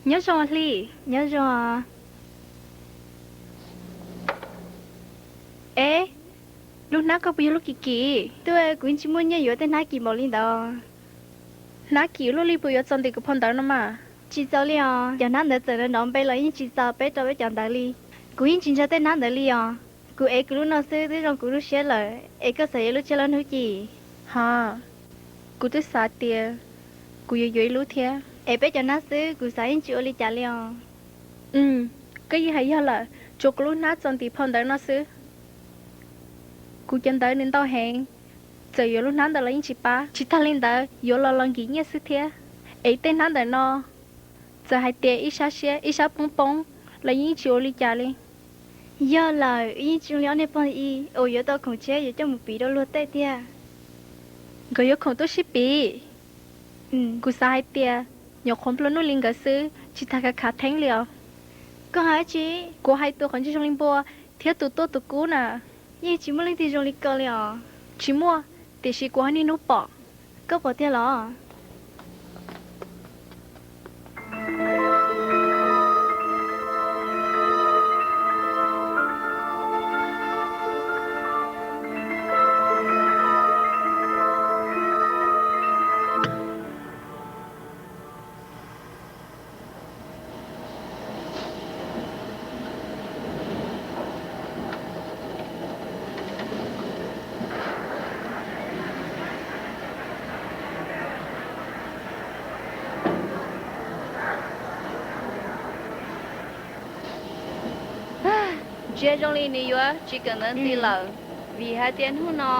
Nyob zoo Hli. Nyob zoo. Ev, lub hnab koj puas yog lub kim kim? Twb kuv yeej tsis muaj nyiaj yuav tej hnab kim npaum li ntawd. Hnab kim luaj li puas yuav txaus ntim kuv phau ntawv no mas? Tsis txaus li os, cov hnab ntawd txawm nrov npe los yeej tsis txaus peb rau peb cov ntawv li. Kuv yeej tsis ntseeg tej hnab ntawd li os. Kuv ev kuv lub no xwb twb zoo kuv lub siab lawm, es koj xav yuav lub tsiab los hnub ci? Ho, kuv twb xav tias kuv yuav yuav ib lub thiab. Es peb cov hnab xwb kuv xav yeej tsis ua li cas li os. Koj yeej hais yog lawm, tsuas kuv lub hnab txaus ntim phau ntawv no xwb. Kuv cov ntawv nws ntau heev, txawm yuav lub hnab ntawd los yeej tsis pab. Tsis tag li ntawd yuav los los nkim nyiaj xwb thiab. Es tej hnab ntawm no, txawm hais tias ib sab siab ib sab poob poob los yeej tsis ua li cas li. Yog lawm, wb yeej tsis zoo li ob niag pog ib uas yuav tau khoom tshiab yuav coj mus piv rau luag tej tiag. Nkawd yuav khoom tuaj sib piv. Kuv xav hais tias nyuam qhuav nplua nuj li nkawd xwb, tsis tas khav khav theeb li os. Koj hais dab tsi? Kuv hais tus qhov ntsis zoo li npua thiab tus tuaj tus kub na. Yeej tsis muaj leej twg zoo li ko li os. Tsis muaj, tiam sis kuv ho niaj hnub pom. Koj pom tiag los? Ntsia zoo li nws yuav tsis kawm ntawv nti lawm, vim hais tias hnub no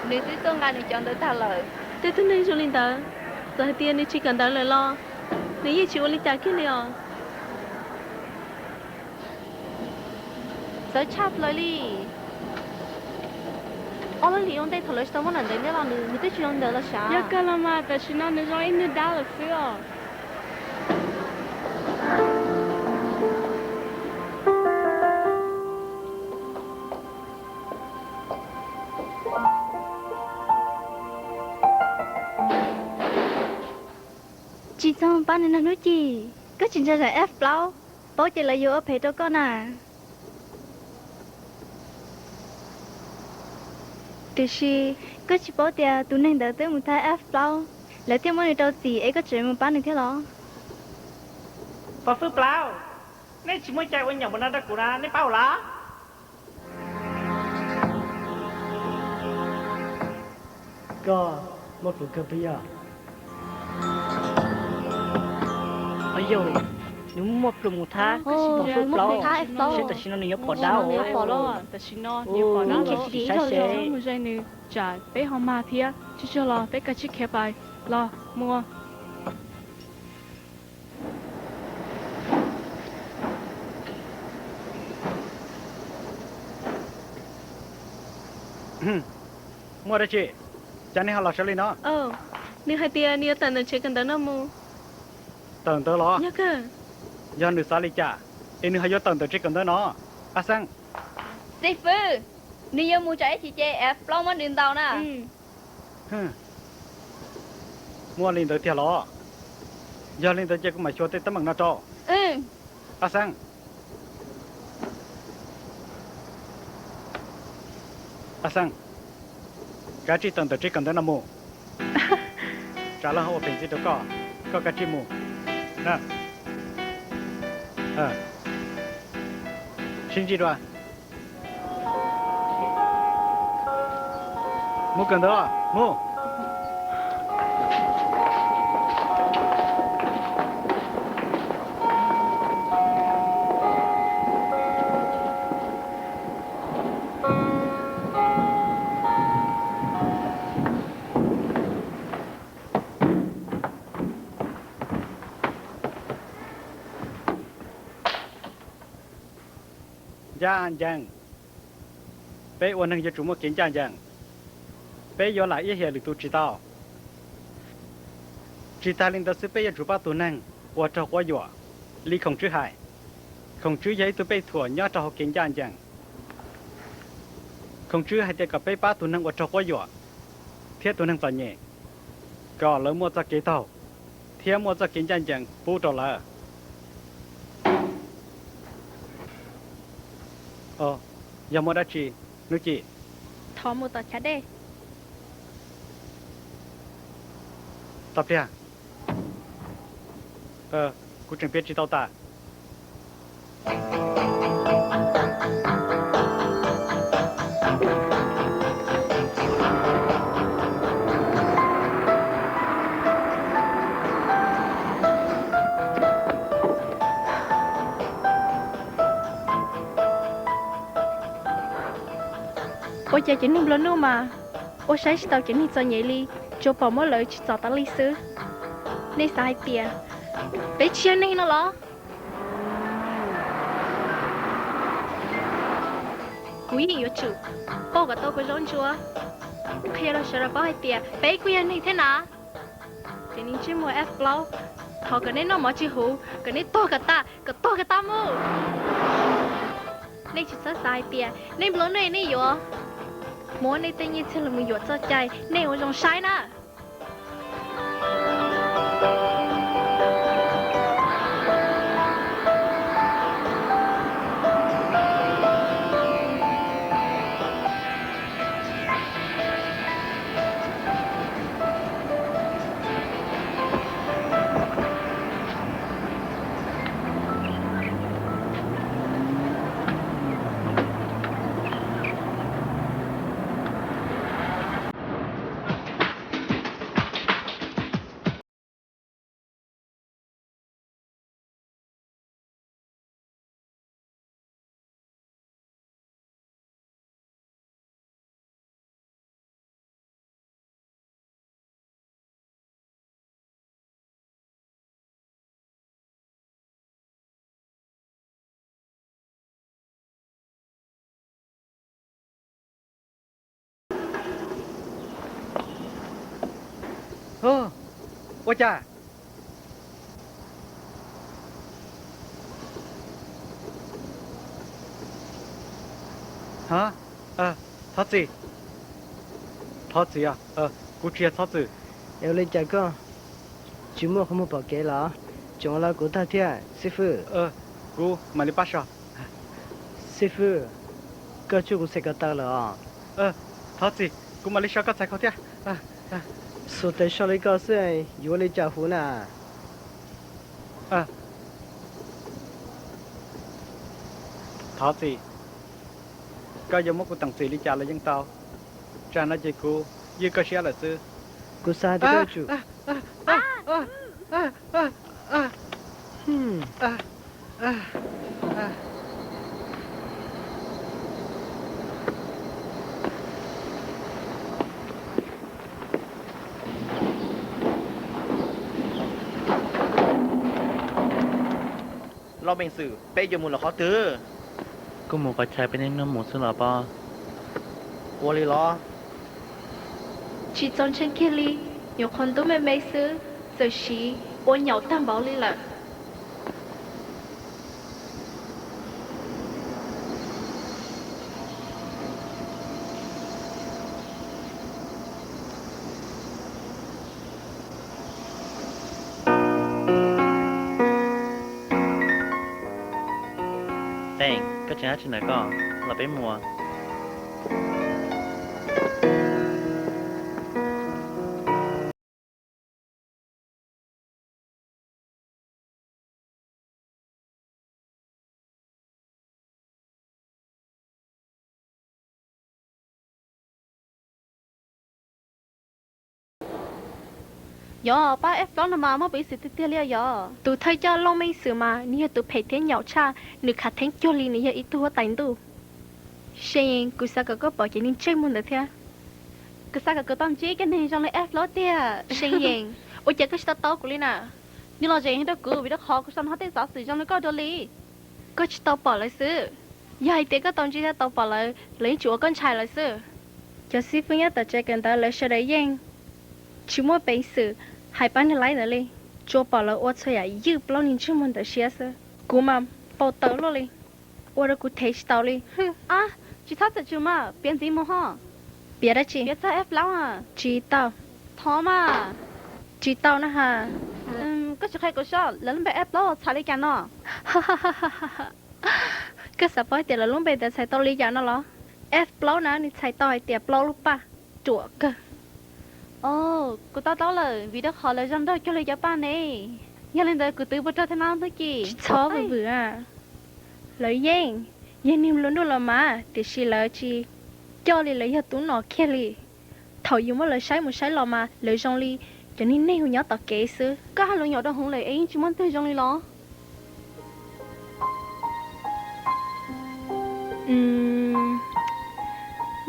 nws twb tuaj nqa nws cov ntawv tag lawm. Tej tug neeg zoo li ntawd, txawm hais tias nws tsis kawm ntawv lawm los nws yeej tsis ua li cas kiag li os. Txawv tshaj plaws li. Ob lub hlis ua ntej thaum lawv tsis tau muab nram ntev liab los nws, nws twb tsis zoo ntawd los sav. Yog kawg los mas tam sim no nws zoo ib nws dab lawm xwb os. Tsis txhob pab nws nag hnub ci. Koj tsis ntseeg zam F plaub, paub ces lawv yuav ua phem rau koj na. Tiam sis koj tsis paub tias tus neeg ntawd twb mus thab F plaub, lawv thiaj muab nws rau txim es koj tseem mus pab nws thiab los? Pov fwb plaub, nej tsis muaj cai ua nyuam mus no rau kuv na, nej pab ua los? Koj muaj plhus kawg puas yog? Yog, nws muaj plhus mus thab F plaub, seb tam sim no nws yuav pom dab os. Tam sim no nws pom dab lawm, saib seb. Mus ze nws tsam peb ho mag thiab, tsis tsuag los peb kav tsij khiav pais los mus. Muaj dab tsi? Cas nej ho los sawv li no? Nws hais tias nws yuav tawm ntawm tsev kawm ntawv no mus. Tawm ntawd los? Yog kawg. Yog nws xav li cas es nws ho yuav tawm ntawm tsev kawm ntawv no? Ab Xeeb. Xib fwb, nws yuav mus tsam ib chim ces F plaub muab nws ntaus na. Muaj li ntawd tiag los? Yog li ntawd ces kuv mam xyuas tej teeb meem no rau. Ab Xeeb. Ab Xeeb, kav tsij tawm ntawm tsev kawm ntawv no mus. Tsam lawv ho ua phem ntxiv rau koj, koj kav tsij mus. Sib ntsib dua. Mus kawm ntawv, mus. Ncaj ncees. Peb ua neeg yuav tsum muaj kev ncaj ncees. Peb yuav lam ib hiam lwm tus tsis tau. Tsis tas li ntawd xwb peb yuav tsum pab tus neeg uas raug quab yuam, li Khoom Tswb hais. Khoom Tswb yog ib tug pej thuam nyob rau hauv kev ncaj ncees. Khoom Tswb hais tias kom peb pab tus neeg uas raug quab yuam thiab tus neeg txom nyem, kom lawv muaj txoj kev taug thiab muaj txoj kev ncaj ncees pub rau lawv. Yog muaj dab tsi, Nuj Cim? Thov mus tom chav dej. Tau pliag. Kuv tseem piav tsis tau tas. Ua cas cov neeg nplua nuj mas ua saib tsis taus cov neeg txom nyem li, tsuas pom muab lawv tsim txom tas li xwb. Nej xav hais tias peb tsis yog neeg no los? Kuv yeej yuav tsum pauj kom tau kuv zaub ntsuab, qhia rau sawv daws paub hais tias peb kuj yog neeg thiab na. Ces nej ntsej muag F plaub, thov kom nej noj mov tsis huv, kom nej tuag kom tas, kom tuag kom tas mus. Nej tsis txhob xav hais tias nej nplua nuj nej yuav muab nej tej nyiaj txiag los mus yuam txoj cai nej ua zoo saib na. Ua cas? Thov txim. Thov txim, kuv tsis yog thov txim. Ua li cas koj tsis muaj qhov muag pom kev los? Tseem ua los kuv tag thiab xib fwb. Kuv mam li pab so. Xib fwb, koj tsuj kuv txhais ko taw lawm os. Thov txim, kuv mam li so koj txhais khau thiab. Xuas tes so li koj xwb yuav ua li cas huv na? Thov txim, koj yuav muab kuv teem txim li cas los yeej tau. Tsam no ces kuv ywj koj siab lawm xwb. Kuv xav tias koj yuav tsum Lauj Meej Xwm, peb yuav mus lawm qhov twg? Kuv mus qhov chaw peb niaj hnub mus xwb los pob. Ua li los? Tsis txaus ntshai kiag li, nyuam qhuav ntub me me xwb, txawm siv ua nyaum tag npaum li lawm. Teej, koj tseem hab tsi ntawm koj, los peb mus. Yog pab F plaub no mas muaj peev xwm tiag tiag li os yog. Tus thawj coj Looj Meej Xwm mas nws yog tus phem thiab nyaum tshaj, nws khav theeb cuag li nws yog ib tug huab tais ntuj. Seeyees, kuv xav kom koj pom cov neeg ntsej muag ntawd thiab. Kuv xav kom kuv tau ntsib cov neeg zoo li F plaub tiag. Seeyees, ua cas koj tsis tau tau kuv li na? Nws los zeem rau kuv vim rau qhov kuv sau nws tej xov xwm zoo li koj dua li. Koj tsis tau pom lawv xwb. Yog hais tias koj tau ntsib thiab tau pom lawv, lawv yeej tsis ua koj ntshai lawm xwb. Cov xib fwb nyob tom tsev kawm ntawv lawv sawv daws yeej tsis muaj peev xwm hais pab niag laib ntawd li. Tsuas pom lawv ua txhua yam ywj plaub niag ntsej muag ntawd siab xwb. Kuv mas npau taws luaj li, ua rau kuv thev tsis tau li. Ab, tsis txhob txhawj tsum mas, piav ntxiv mus ho. Piav dab tsi? Piav txog F plaub. Tsis tau. Thov mas. Tsis tau na has. Koj tsis qhia kuv seb lawv lub npe F plaub txhais li cas no. Koj xav paub hais tias lawv lub npe ntawd txhais tau li cas no los? F plaub na, nws txhais tau hais tias plaub lub paj, ruam kawg. Os, kuv to taub lawm, vim rau qhov lawv zoo nraug cuag li cov paj ne. Yog li ntawd kuv twv puas raug thiab no Hnub Ci? Tsis txhob vwm vwm a. Lawv yeej yog niag nplua nuj los mas, tiam sis lawv tsis coj li lawv yog tub no kiag li. Thaum yus muab lawv saib mus saib los mas lawv zoo li cov niag neeg uas nyob tom kev xwb. Koj hais lus nyuam rau hwv lawm es yeej tsis muaj twg zoo li los?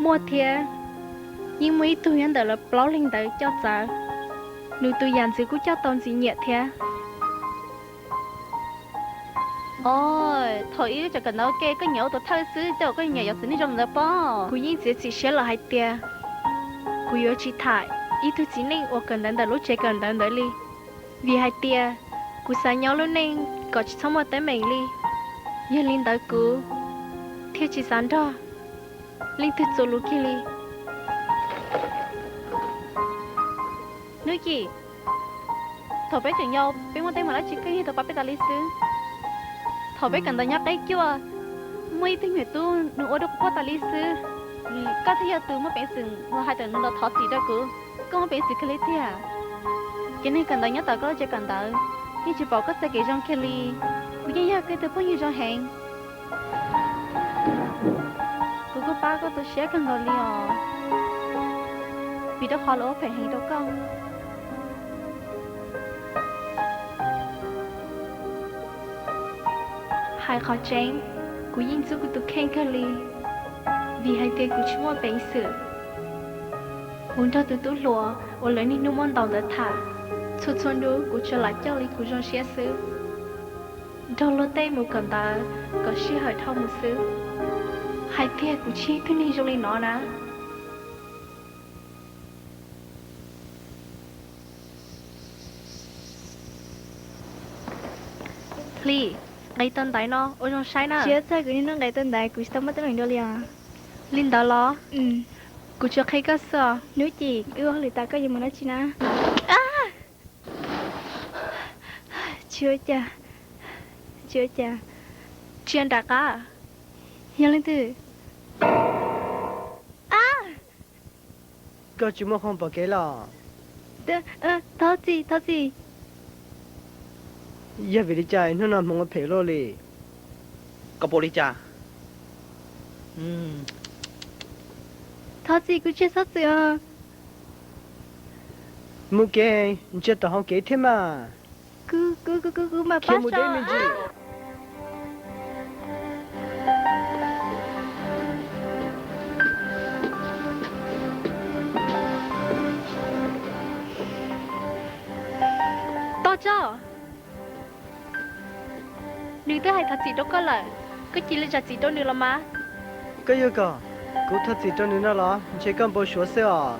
Muaj thiab, yeej muaj ib tug nyob ntawm lawv plaub leeg ntawd coj txawv. Nws tus yam ntxwv kuj coj tau ntxim nyiam thiab. Os, thaum ib lub tsev kawm ntawv ua ke koj nyiam ua tus thawj xwb, cas koj nyiam yog txiv neej zoo ntawd pob? Kuv yeej txiav txim siab lawm hais tias kuv yuav tsis tham ib tug txiv neej uas kawm ntawv ntawm lub tsev kawm ntawv ntawd li, vim hais tias kuv xav nyob lub neej kom tsis txhob muaj teeb meem li. Yog li ntawd kuv thiaj tsis xav nrog leej twg txuas lus kiag li. Hnub Ci, thaum peb tseem yau peb muaj teeb meem dab tsi koj yeej tau pab peb tas li xwb. Thaum peb kawm ntawv nyob qeb cuaj, muaj ib tug me tub nws ua rau kuv quaj tas li xwb. Koj thiaj yog tus muaj peev xwm los hais tawm nws los thov txim rau kuv. Koj muaj peev xwm kawg li tiag. Cov neeg kawm ntawv nyob tom koj lub tsev kawm ntawv yeej tsis pom koj txoj kev zoo kiag li. Kuv yeej yog koj tus phooj ywg zoo heev. Kuv kuj pab koj tu siab kawg nkaus li os, vim rau qhov lawv ua phem heev rau koj. Hais qhov tseeb, kuv yeej ntxub kuv tus kheej kawg li, vim hais tias kuv tsis muaj peev xwm mus nrog tus tub hluas uas lawv niaj hnub muab ntaus ntawd tham. Txhua txhua hnub kuv tsuas lam coj li kuv zoo siab xwb, nrog luag tej mus kawm ntawv kom sij hawm dhau mus xwb. Hais tias kuv tsis yog ib tug neeg zoo li no na. Hli, nqis tau ntaiv no ua zoo saib na. Tsis txog kuv niaj hnub nqis tau ntaiv, kuv tsis tau muaj teeb meem dua li os. Li ntawd los? Kuv tsuas qhia koj xwb os. Hnub Ci, wb ua hauj lwm tas koj yuav mus dab tsi na? Tsis ua cas, tsis ua cas. Tsis nram qab. Yog leej twg? Koj tsis muaj qhov pom kev los? Thov txim, thov txim. Yog vim li cas hnub no hmoov ua phem luaj li? Koj puas li cas? Thov txim, kuv tsis txhob txwm os. Mus kev, ntsia tom hauv kev thiab mas. Kuv, kuv, kuv, kuv, kuv mam pab so. Tos tso, nws twb hais thov txim rau koj lawm, koj cia li zam txim rau nws los mas. Koj yog kom kuv thov txim rau nws no los? Ntshe koj npau suav xwb os.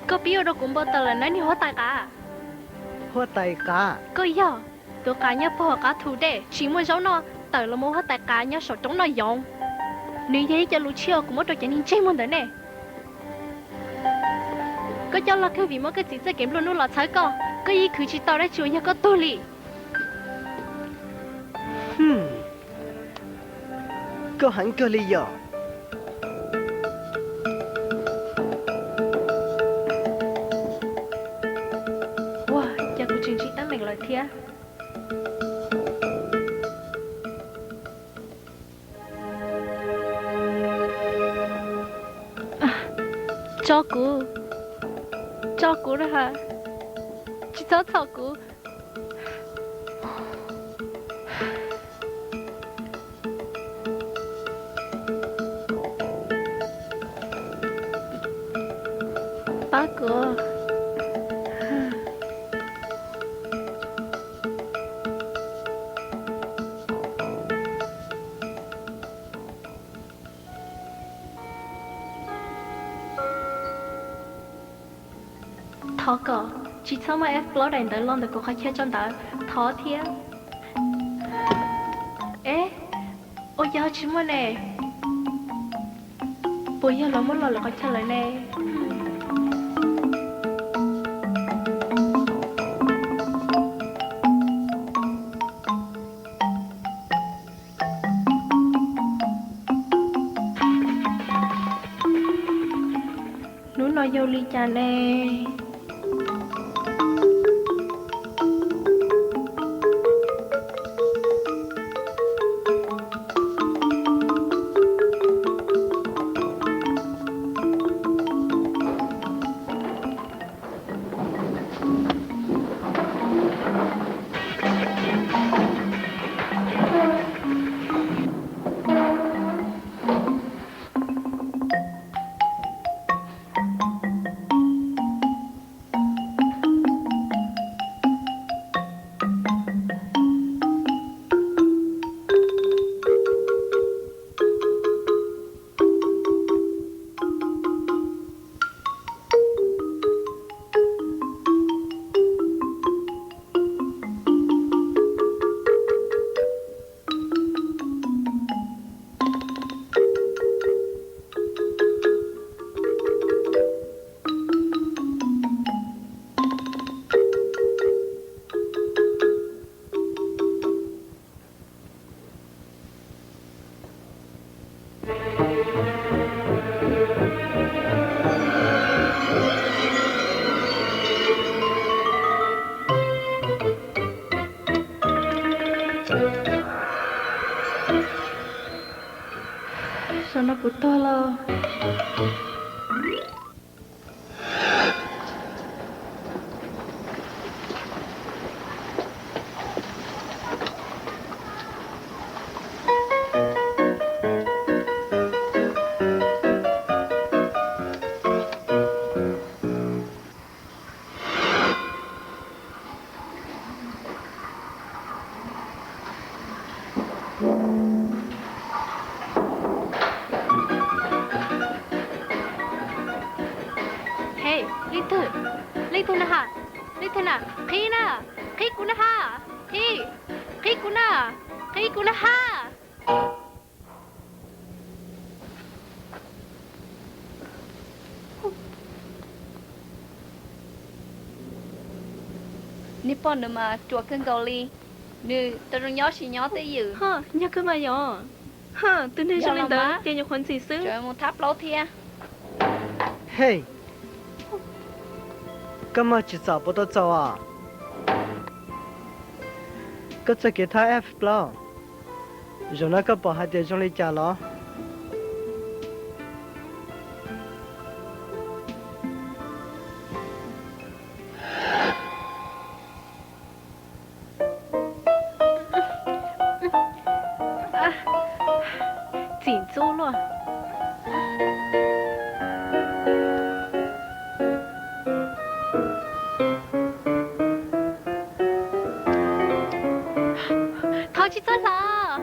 Koj pib ua rau kuv npau taws lawm na niag huab tais qav. Huab tais qav? Koj yog tus qav nyob puag hauv qab thu dej tsis muaj zaub noj tawm los mus huab tais qav nyob saum roob noj yoov. Nws yog ib co lus tshiab uas kuv muab rau cov neeg ntsej muag ntawm nej. Koj coj loj kawg vim muab koj txiv txoj kev nplua nuj los txhawb koj, koj yeej khwv tsis tau dab tsi uas yog koj tug li. Koj heev kawg li yom. Ua cas kuv tseem ntsib teeb meem lawm thiab. Tso kuv, tso kuv na, tsis txhob txhom kuv. Pab kuv. Thov kom tsis txhob muab F plaub daim ntawv los ntawm kuv qhov chaw tso ntawd, thov thiab. Eb, ua cas ho tsis muaj ne? Puas yog lawv muab los lwm qhov chaw lawm ne? Yog li cas ne? Zaum no kuv tuag los. He, leej twg, leej twg na ha, leej twg na, qhib na, qhib kuv na ha, qhib, qhib kuv na, qhib kuv na ha. Neb pom nws mas ruam kawg nkaus li, nws tau zoo nyob tsis nyob twj ywm. Yog kawg mas yog. Tus neeg zoo li ntawd ces nyuam qhuav ntxim xwb. Mus thab plaub thiab. Hej, koj mag tsis txom puas tau txaus os? Koj txoj kev thab F plaub, zaum no koj pom hais tias zoo li cas los? Txim ntxub luaj. Thov tsis txhob hlawv.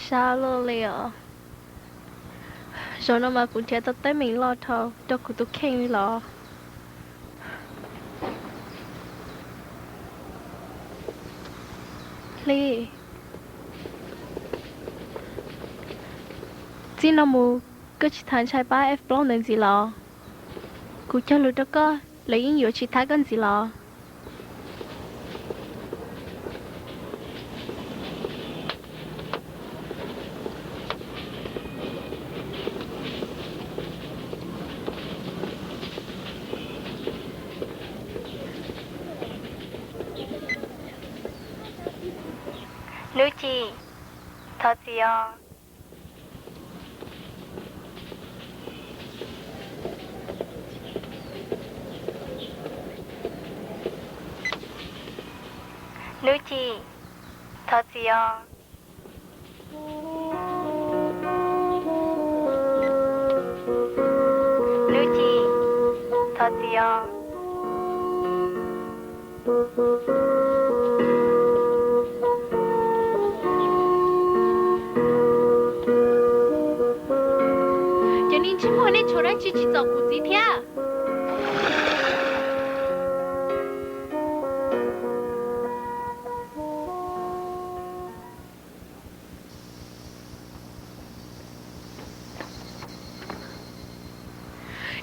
Sab luaj li os. Zaum no mas kuv nrhiav tau teeb meem loj dhau rau kuv tus kheej li los. Hli, txij no mus koj tsis tas ntshai pab F plaub ntawd ntxiv los? Kuv cog lus rau koj, lawv yeej yuav tsis thab koj ntxiv los? Nuj Ci, thov txim os. Nuj Ci, thov txim os. Nuj Ci, thov txim os. Cov niag ntsej muag, nej tshuav dab tsi tsis txom kuv txiv thiab?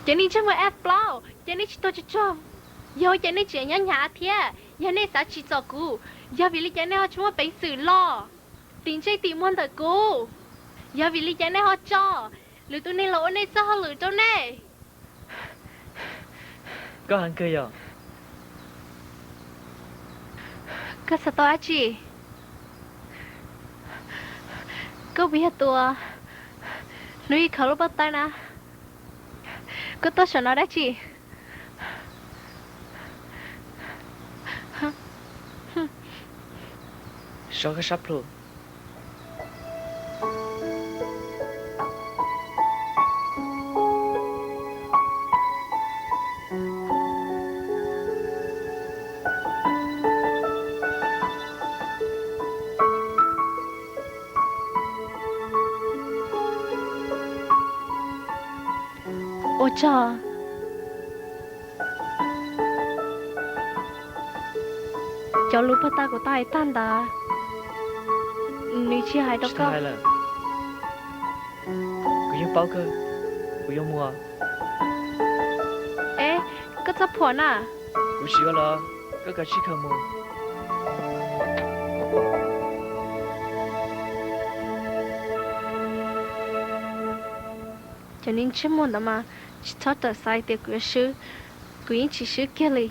Ces nej ntsej muag F plaub, ces nej tsis tuag tsuag tsuag, yog ua cas nej tseem nyob hnyav thiab? Yog nej xav tsim txom kuv, yog vim li cas nej ho tsis muaj peev xwm los tim ntsej tim muag ntawm kuv? Yog vim li cas nej ho tso lwm tus neeg los ua nej txoj hauj lwm rau nej? Koj heev kawg yog? Koj xav tau dab tsi? Koj puas yog tus uas hnub ib khaws lub pob tawb na? Koj tuaj saum no dab tsi? Sab koj sab plhu. Ua tsaug. Cov lus puag ta kuv tau hais tag ntawd, nws tsis hais rau koj. Kuv yeej paub kawg, kuv yuav mus. Eb, koj txhob phuam na. Kuv tsis ua los, koj kav tsij kawg mus. Cov neeg ntsej muag ntawd mas tsis txhob rawm xav tias kuv yuav swb, kuv yeej tsis swb kiag li.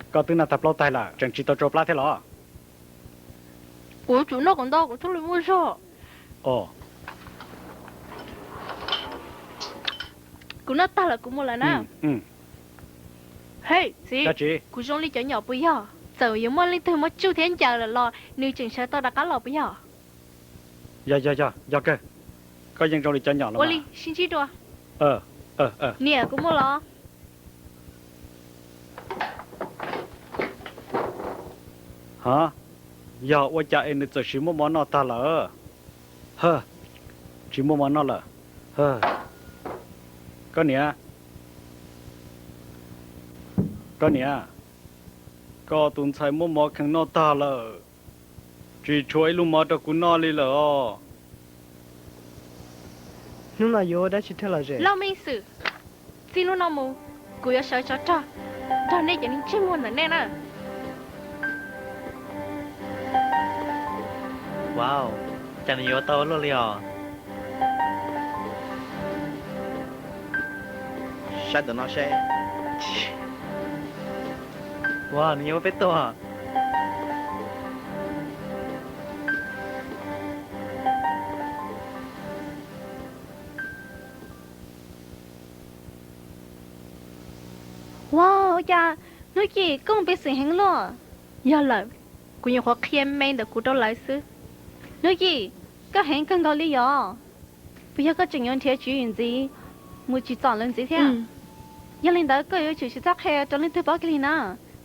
Koj twb noj tag plaub taig lawm, tseem tsis tau tsau plab thiab los? Kuv tsum noj kom ntau kuv thiaj li muaj zog. Kuv noj tag lawm kuv mus lawm na. Hej txiv, kuv zoo li cov nyom puas yog? Txawm yuav muaj leej twg muab tsuj thiab ncaws lawm los nws tseem sawv tau rov qab los puas yog? Yog yog yog, yog kawg. Koj yeej zoo li cov nyom los. Ua li sib ntsib dua. Niam, kuv mus los. Ha, yog ua cas es nws txawm sis muaj mov noj tag lawm? Hawj, tsis muaj mov noj lawm. Koj niam, koj niam, koj tus ntxhais muab mov kheev noj tag lawm, tsis tshuav ib lub mov rau kuv noj li lawm os. Hnub no yuav ua dab tsi thiab los ze? Lauj, Meej Xwm, txij hnub no mus kuv yuav sawv tsov rog nrog nej cov neeg ntsej muag ntawm nej na. Wow, cas nws yuav tau luaj li os. Saib ntawm no seb. Wow, nws yuav ua peb tuag. Wow, ua cas Hnub Yim koj mus peev xwm heev luaj? Yog lawm, kuv nyuam qhuav qhia me ntawm kuv rau lawv xwb. Hnub Yim, koj heev kawg nkaus li yog? Puas yog koj tseem yuav nrhiav tswv yim ntxiv mus tsim txom lawv ntxiv thiab? Yog li ntawd koj yuav tsum tsis txhob qhia rau leej twg paub kiag li na,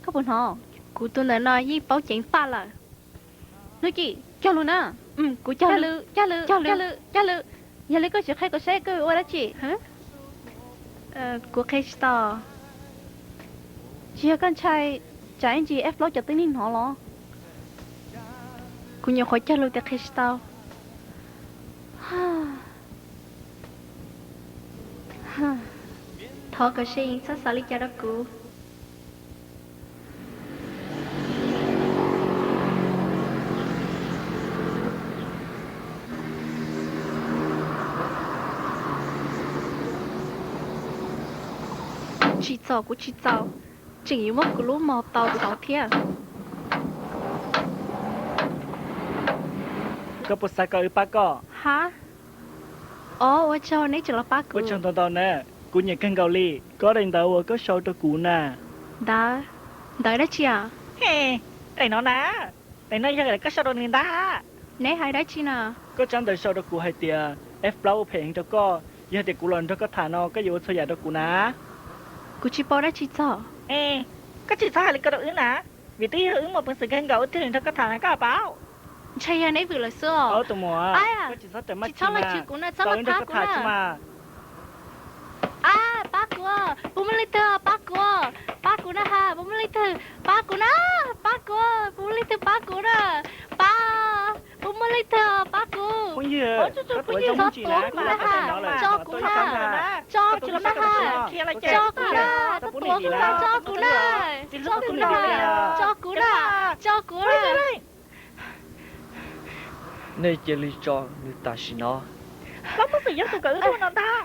koj puas hnov? Kuv tus ntawm no yeej paub ceev faj lawm. Hnub Yim, cog lus na. Kuv cog lus, cog lus, cog lus, cog lus. Yog li koj tsis qhia kuv saib koj ua dab tsi? Kuv qhia tsis tau. Tsis yog koj ntshai tsam ib ntsis F plaub cov twb hnov los? Kuv nyuam qhuav cog lus tias qhia tsis tau. Thov kom Seb Yees txhob xav li cas rau kuv. Tsis txaus, kuv tsis txaus. Tseem yuav muab kuv lub mos tau txov thiab. Koj puas xav kom wb pab koj? Ha? Os, ua tsaug neb tseem los pab kuv. Ua tsaug ntau ntau na, kuv nyiam kawg nkaus li. Koj daim ntawv uas koj sau rau kuv na. Ntawv? Ntawv dab tsi os? Daim no na, daim no yog daim koj sau rau nws ntag. Neb hais dab tsi na? Koj tsab ntawv sau rau kuv hais tias F plaub ua phem heev rau koj, yog tias kuv los nrog koj tham no koj yuav ua txhua yam rau kuv na. Kuv tsis paub dab tsi txog. Koj tsis txhob hais li ko rau wb na, vim twb yog wb muaj peev xwm kawg nkaus wb thiaj li nrog koj tham na, koj puas paub? Ntshai yog neb vwm lawm xwb os. Tus muam, koj tsis txhob rawm maj, tsis txhob los chwv kuv na, txhob los thab kuv na. A, pab kuv, puas muaj leej twg pab kuv? Pab kuv na ha, puas muaj leej twg pab kuv na? Pab kuv, puas muaj leej twg pab kuv na? Pab, puas muaj leej twg pab kuv? Txhob tuav kuv na ha, tso kuv na, tso kuv na ha, tso kuv na, txhob tuav kuv na, tso kuv na, tso kuv na, tso kuv na. Nej cia li tso nws tam sim no. Plaub tub xwm yog tus kom wb tuaj no ntag.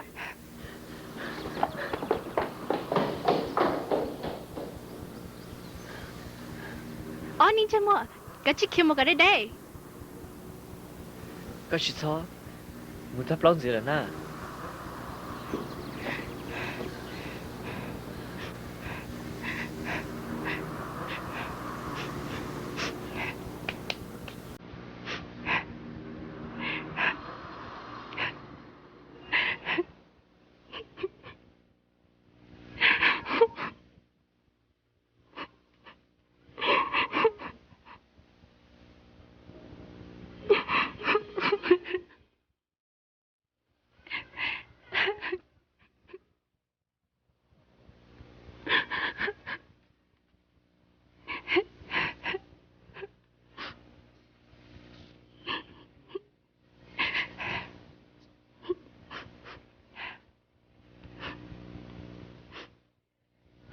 Ob neeg ntsej muag, kav tsij khiav mus kom deb deb. Koj tsis txhob mus tag plaub ntxiv lawm na.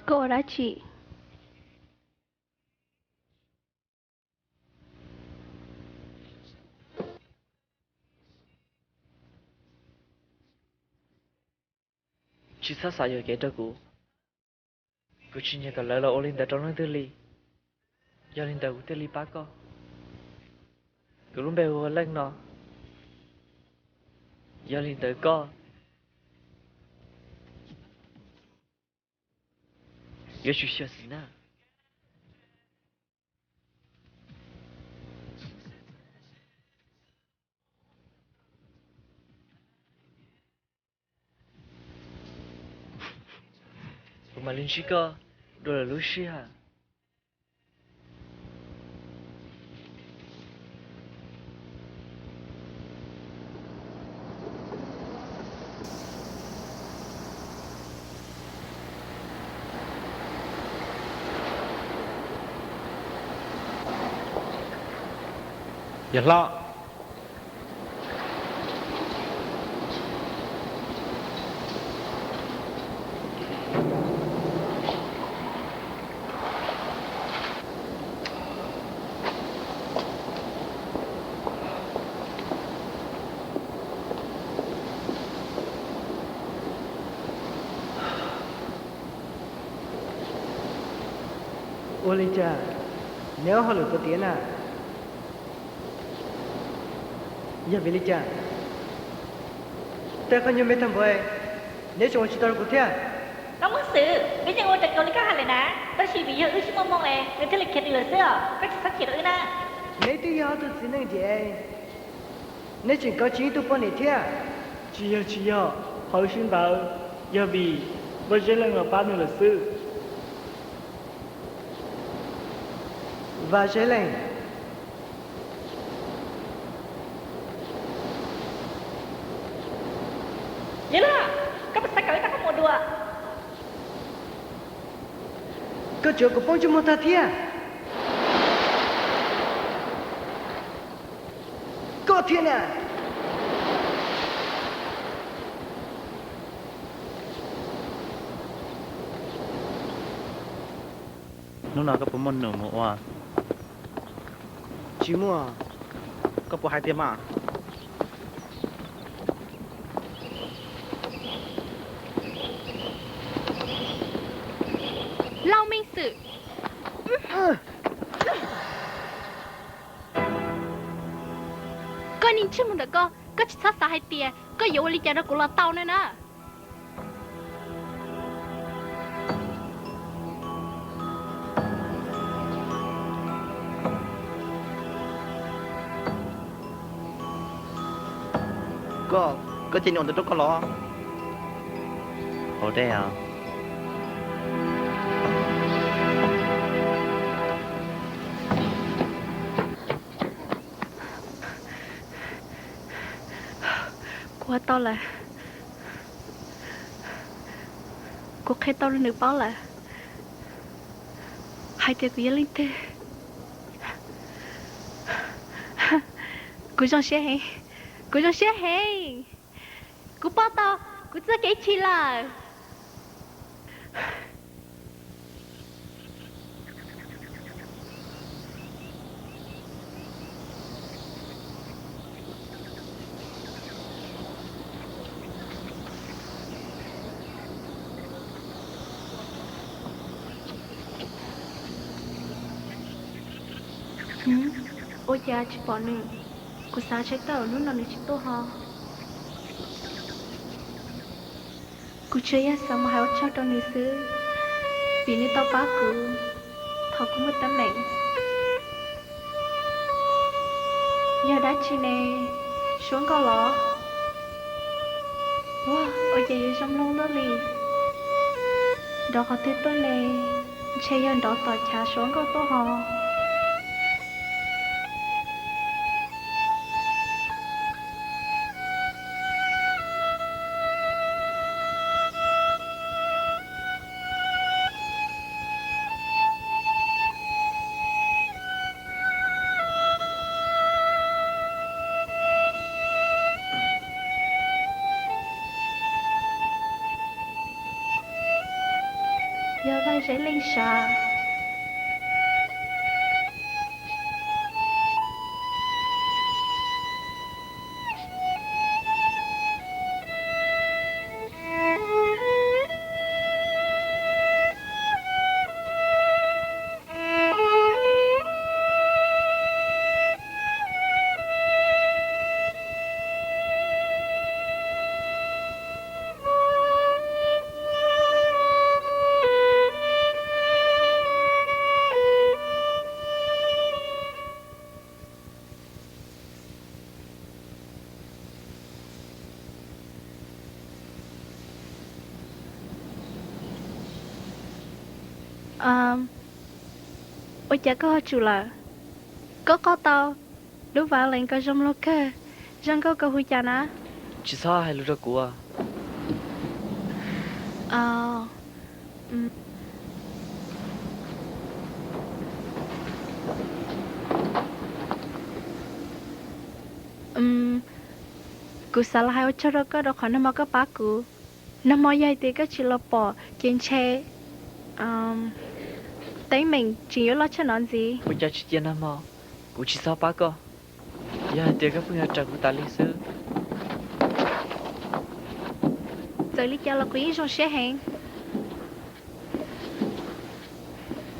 Koj ua dab tsi? Tsis txhob xav yuam kev rau kuv. Kuv tsis nyiam kom lawv los ua li ntawd rau leej twg li. Yog li ntawd kuv thiaj li pab koj. Kuv lub npe hu ua Leej no. Yog li ntawd koj yuav tsum xyuam xim na. Kuv mam li ntsib koj dua lwm lub sij hawm. Yawg hlob. Ua li cas neb ua hauj lwm tuav tiav na? Yog vim li cas? Tej qhov nyuag me tag npaum neb tseem ua tsis tau rau kuv thiab. Koj muaj xwm, peb yeej ua raws nkaus li koj hais lawm na, tab sis vim yog wb sib muaj hmoo es nws thiaj li khiav nws lawm xwb os, koj tsis txhob chim rau wb na. Neb twb yog ob tug txiv neej ces neb tseem kov tsis yeej tug poj niam thiab. Tsis yog, tsis yog, qhov wb sib ntaus yog vim Vaj Zeb Leej los pab nws lawm xwb. Vaj Zeb Leej. Yawg hlob, koj puas xav kom wb tau koj mus dua? Koj tsuav kuv poob ntsej muag tag thiab. Koj thiab na. Hnub no koj puas muaj num mus ua? Tsis muaj. Koj puas hais tiag mas? Lauj Meej Xwm, koj niag ntsej muag ntawm koj, koj tsis txhob xav hais tias koj yuav ua li cas rau kuv los tau na na. Koj, koj cia nws ua ntawd rau koj los? Haus dej os. Kuv ua tau lawm. Kuv qhia tau rau nws paub lawm hais tias kuv yog leej twg. Kuv zoo siab heev, kuv zoo siab heev. Kuv pom tau kuv txoj kev chim lawm. Ua cas tsis pom nws? Kuv xav ntshe tej zaum hnub no nws tsis tuaj ho. Kuv tsuas yog xav mus hais ua tsaug rau nws xwb, vim nws tau pab kuv thaum kuv muaj teeb meem. Yog dab tsi ne, Suab Nkauj los? Ua, ua cas yuav zoo mloog luaj li? Nrov qhov twg tuaj ne? Ntshe yog nrov tom chav Suab Nkauj tuaj ho. Yog Vaj Zeb Leej Sav. Ua cas koj ho tsum lawm? Koj qoj tau lub violin ko zoo mloog kawg, zoo nkauj koj hu cas na? Tsis txhob hais lus rau kuv. Kuv xav los hais ua tsaug rau koj rau qhov nag hmo koj pab kuv. Nag hmo yog hais tias koj tsis los pom ces ntshe teeb meem tseem yuav loj tshaj no ntxiv. Ua cas tsis cia nag hmo, kuv tsis txhob pab koj. Yog hais tias koj pheej yuav raws kuv tas li xwb. Txawm li cas los kuv yeej zoo siab heev.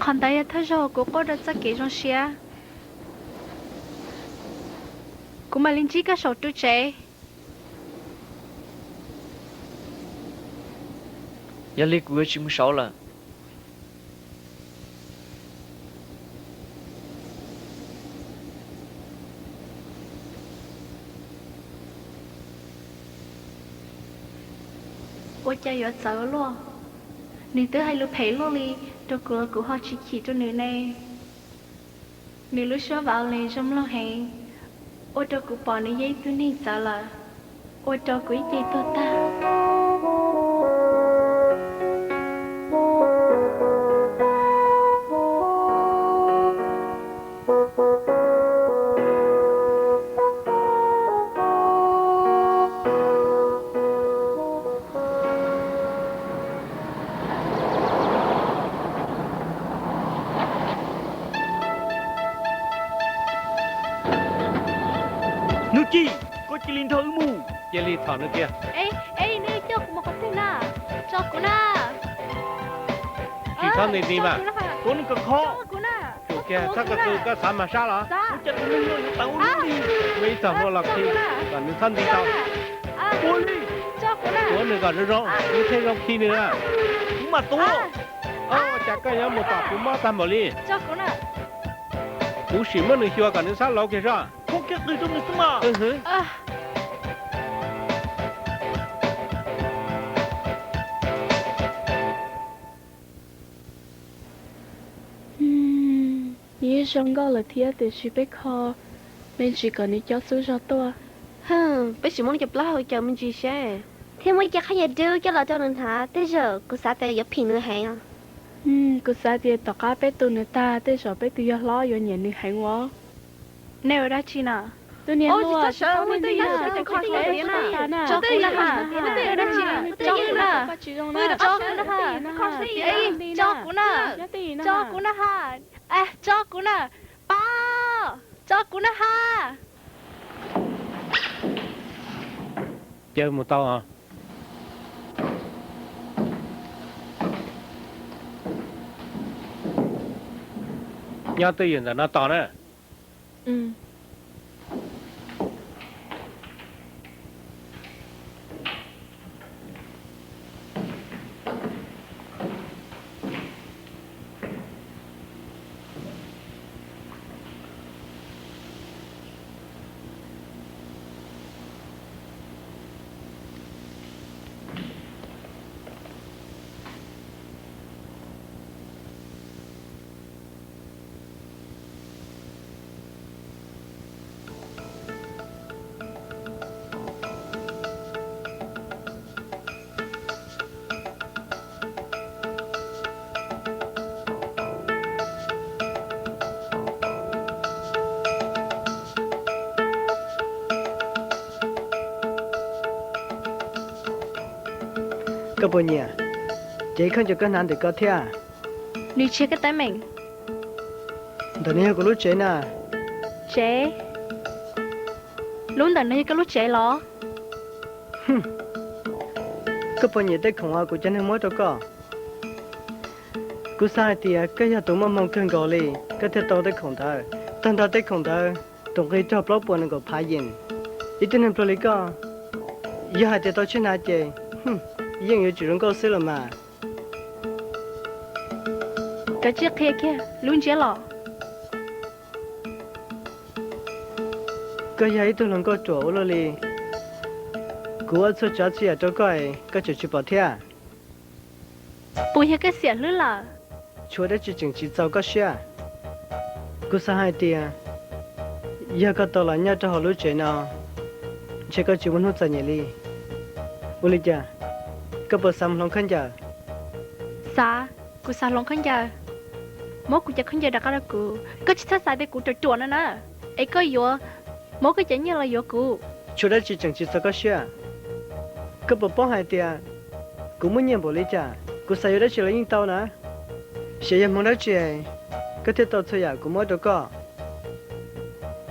Qhov ntawd yog thawj zaug kuv quaj rau txoj kev zoo siab. Kuv mam li ntsib koj saum ru tsev. Yog li kuv yuav tsis mus saud lawm. Ua cas yuav txawv luaj? Nws twb hais lus phem luaj li rau kuv los kuv ho tsis chim rau nws ne. Nws lub suab violin zoo mloog heev, ua rau kuv pom nws yog ib tug neeg txawv lawm, ua rau kuv ib ce tuag tag. Ci, koj cia li nrog wb mus. Cia li txhom nws kiag. Tsis txhob nti nti mas, kuv nws kom kho. Tsuas kiag txhob ko taw, koj xav mas sab los? Muaj ib txoj hlua los khi kom nws txhob nti tau. Tuav nws kom zoo zoo, nws thiaj zoo khi nws na. Kuv mas tuav. Ua cas koj yuav mus tom kuv mob tag npaum li? Kuv sim muab nws xyuas kom nws xab lauv kiag zoj. Nws yeej zoo nkauj lawm thiab, tiam sis peb kho me ntsis kom nws coj xub zog tuaj. Peb sim muab cov plaub hau caws me ntsis seb, thiab muab cov qhab yas dub coj los rau nws hnav, tej zaum kuv xav tias yuav phim nws heev os. Kuv xav tias tom qab peb tu nws tag, tej zaum peb tus yawg hlob yuav nyiam nws heev os. Nej ua dab tsi na? Tus niam hluas, tso kuv na ha, tso kuv na ha, tso kuv na ha, tso kuv na ha, tso kuv na ha, tso kuv na ha, tso kuv na, pab, tso kuv na ha. Caw mus tau os. Nyob twj ywm ntawm no tos na. Koj puas nyiam? Ces ib khaub ncaws koj hnav ntawm ko thiab. Nws tsis yog koj teeb meem. Ntawm no yog kuv lub tsev na. Tsev? Lub ntawm no yog koj lub tsev los? Koj puas nyiam tej khoom uas kuv cov neeg muab rau koj? Kuv xav hais tias koj yog tus muaj hmoo kawg nkaus li, koj thiaj tau tej khoom ntawd. Tag nrho tej khoom ntawd tus nqi raug plaub puas nees nkaum phav yees. Ib tug neeg pluag li koj, yog hais tias tau tsheej hnav ces yeej yuav tsum zoo nkauj xwb los mas. Kav tsij qhia kiag lub ntsiab los. Koj yog ib tug hluas nkauj ruam ua luaj li. Kuv ua txhua tsav txhua yam rau koj es koj tseem tsis pom thiab. Puas yog koj xiam hlwb lawm? Tshuav dab tsi tseem tsis txaus koj siab? Kuv xav hais tias yog koj tau los nyob rau hauv lub tsev no, ntshe koj tsis muaj hnub txom nyem li. Ua li cas, koj puas xav mus hloov khaub ncaws? Xav, kuv xav hloov khaub ncaws. Muab kuv cov khaub ncaws rov qab rau kuv. Koj tsis txhob xav tias kuv ruam ruam no na, es koj yuav muab koj cov nyiaj los yuav kuv. Tshuav dab tsi tseem tsis txaus koj siab? Koj puas paub hais tias kuv muaj nyiaj npaum li cas, kuv xav yuav dab tsi los yeej tau na. Xyov yog hmoov dab tsi koj thiaj tau txhua yam kuv muab rau koj.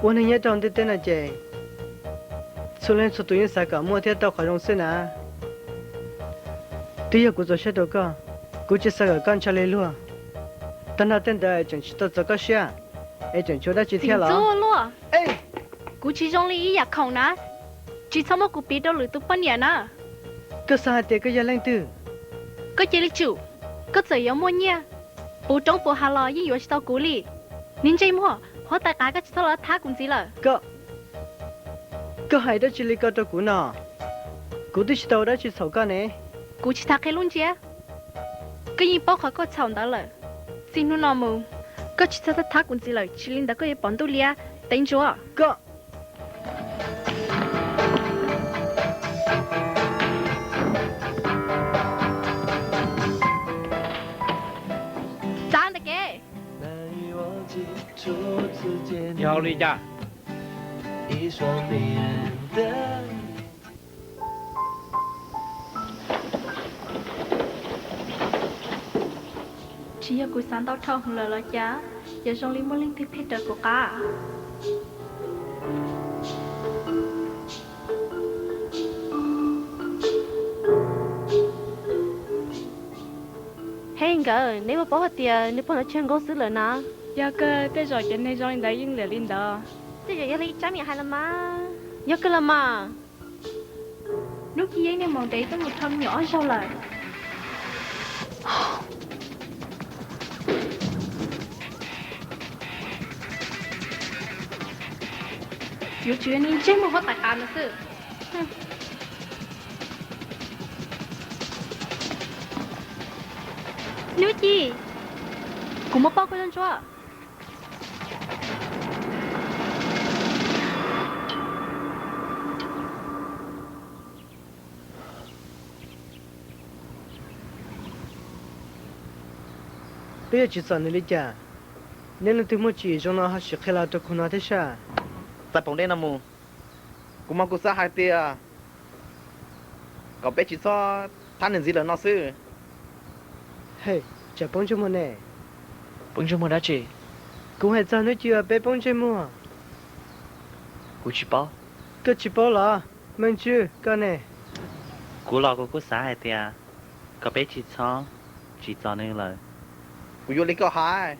Ua neeg nyob rau ntiaj teb no ces txhua leej txhua tus yeej xav kom muaj thiab tau qhov zoo xwb na. Twb yog kuv txaus siab rau koj, kuv tsis xav kom koj ntshaw li luag. Tag nrho tej ntawd tseem tsis tau txaus koj siab, es tseem tshuav dab tsi thiab los? Kuv tsis zoo li ib yam khoom na, tsis txhob muab kuv piv rau lwm tus poj niam na. Koj xav hais tias koj yog leej twg? Koj cia li tsum, koj txawm yuav muaj nyiaj puv roob puv hav los yeej yuav tsis tau kuv li. Niag ntsej muag, huab tais qav, koj tsis txhob los thab kuv ntxiv lawm. Koj hais dab tsi li ko rau kuv no? Kuv twb tsis tau ua dab tsi txhaum koj ne. Kuv tsis tas qhia lub ntsiab, koj yeej paub qhov koj txhaum ntawd lawm. Txij hnub no mus, koj tsis txhob thab kuv ntxiv lawm, tsis li ntawd koj yuav pom ntuj liab tev ntsuav. Koj txav ntawm kev. Yog li cas? Tsis yog kuv xav ntau dhau hwv lawm los cas, yuav zoo li muaj leej twg pheej raws kuv qab. Kawm, neb puas paub hais tias nws pog no tsis yog nkauj xwb lawm na? Yog kawg, tej zaum cov neeg zoo li ntawd yeej liam li ntawd. Tej zaum yog li Tsab Miam hais los mas. Yog kawg los mas. Hnub Ci yeej niaj mus ntev tuaj mus rho me nyuam ob zaug lawm. Yuav tsum yog niag ntsej muag huab tais qav no xwb. Hnub Ci, kuv muaj pauj koj ntsuab. Peb yuav tsim txom nws li cas? Neb leej twg muaj tswv yim zoo no ho sim qhia los rau kuv hnov thiab sas. Txais poom dej no mus. Kuv mas kuv xav hais tias kom peb tsis txhob thab nws ntxiv lawm no xwb. Hej, tsam poob ntsej muag ne. Poob ntsej muag dab tsi? Kuv hais txog hnub Ci uas peb poob ntsej muag. Kuv tsis paub. Koj tsis paub los? Meej Tswb, koj ne? Kuv los kuv kuj xav hais tias kom peb tsis txhob tsim txom nws lawm. Kuv yuav li koj hais.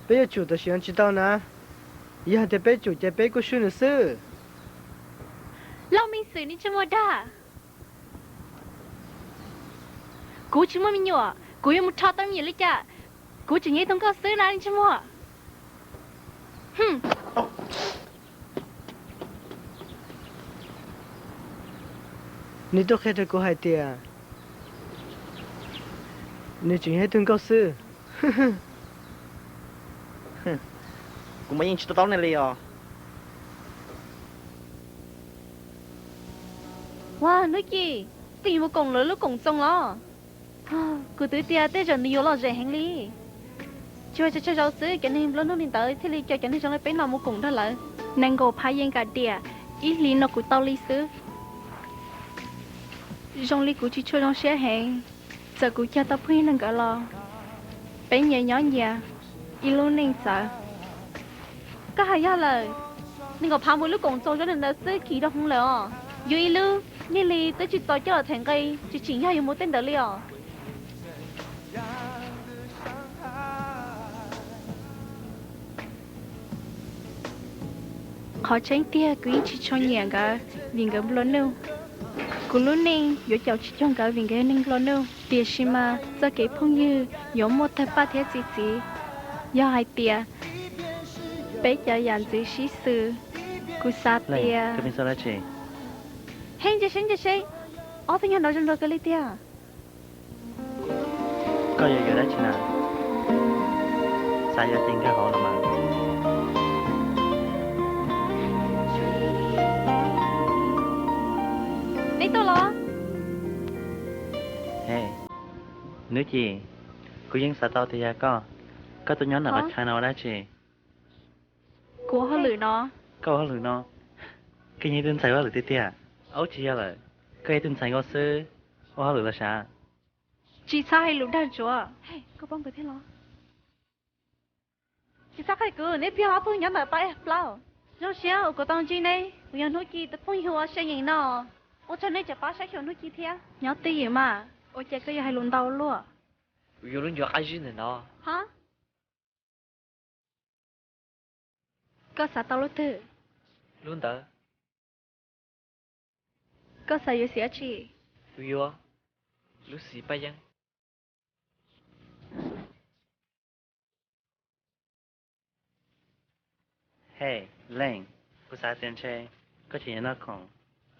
Peb yuav tsum tam sim no tsis tau na. Yog hais tias peb tsum ces peb kuj swb nws xwb. Lauj, me xwm, neb tsis muaj dag. Kuv tsis muaj me nyuam, kuv yuav mus rho tau me nyuam li cas? Kuv tseem yog ib tug nkauj xwb na, neb tsis muaj. Nws tuaj qhia rau kuv hais tias nws tseem yog ib tug nkauj xwb. Kuv mas yeej tsis to taub nej li os. Ua, Hnub Ci, koj yuav mus koom lawv lub koom txoos los? Kuv twb tias tej zaum nws yuav lom zem heev li. Tsis ua tsaug tsaug zog xwb, cov neeg nplua nuj li ntawd thiaj li coj cov neeg zoo li peb no mus koom nrog lawv. Nees nkaum phav yees kam diam, ib hlis no kuv tau li xwb. Zoo li kuv tsis tshua zoo siab heev, txawm kuv cog tau phooj ywg nkawd los peb nyias nyob nyias ib lub neej txawv. Koj hais yog lawm, nees nkaum phav mus lub koom txoos zoo li ntawd xwb, kis rau hmoov lawm os. Yus ib lub niag hli twb tsis txaus coj los them nqi, tsis tseem yog yuav mus tej ntawd li os. Qhov tseeb tiag kuv yeej tsis tshua nyiam nkawd vim nkawd nplua nuj. Kuv lub neej yuav caum tsis cuag nkawd vim nkawd yog neeg nplua nuj. Tiam sis mas txoj kev phooj ywg yuav muaj tawg paj thiab txi txiv yog hais tias peb cov yam ntxwv sib xws. Kuv xav tias, Heej, ntsia seb, ntsia seb, ob tug nyob nraud zoo nraug kawg li tiag. Koj yuav yuav dab tsi na? Xav yuav ces nkag hauv los mas. Neb tuaj los? He, Hnub Ci, kuv yeej xav tau tias yog koj. Koj tuaj nyob nram qhov chaw no ua dab tsi? Kuv ua hauj lwm no. Koj ua hauj lwm no? Koj yog ib tug ntxhais ua hauj lwm tiag tiag. Aub, tsis yog lawm, koj yog ib tug ntxhais nkauj xwb, ua hauj lwm los sav? Tsis txhob hais lus dag ntsuav. Koj paub nkawd thiab los? Tsis txhob qhia kuv, neb pib ob tug nyob ntawm pab plaub. Zoo siab uas kuv tau ntsib neb, kuv yog Hnub Ci tus phooj ywg uas se nyeem no. Ua tsaug neb tseem pab saib xyuas Hnub Ci thiab. Nyob twj ywm mas, ua cas koj yuav hais lus ntau luaj? Kuv yuav lub ncuav qab zib ntawm no. Ha? Koj xav tau lub twg? Lub ntawd. Koj xav yuav xim dab tsi? Kuv yuav lub xim paj yeeb. He, Leej, kuv xav tias ntshe koj tseem yuav noj khoom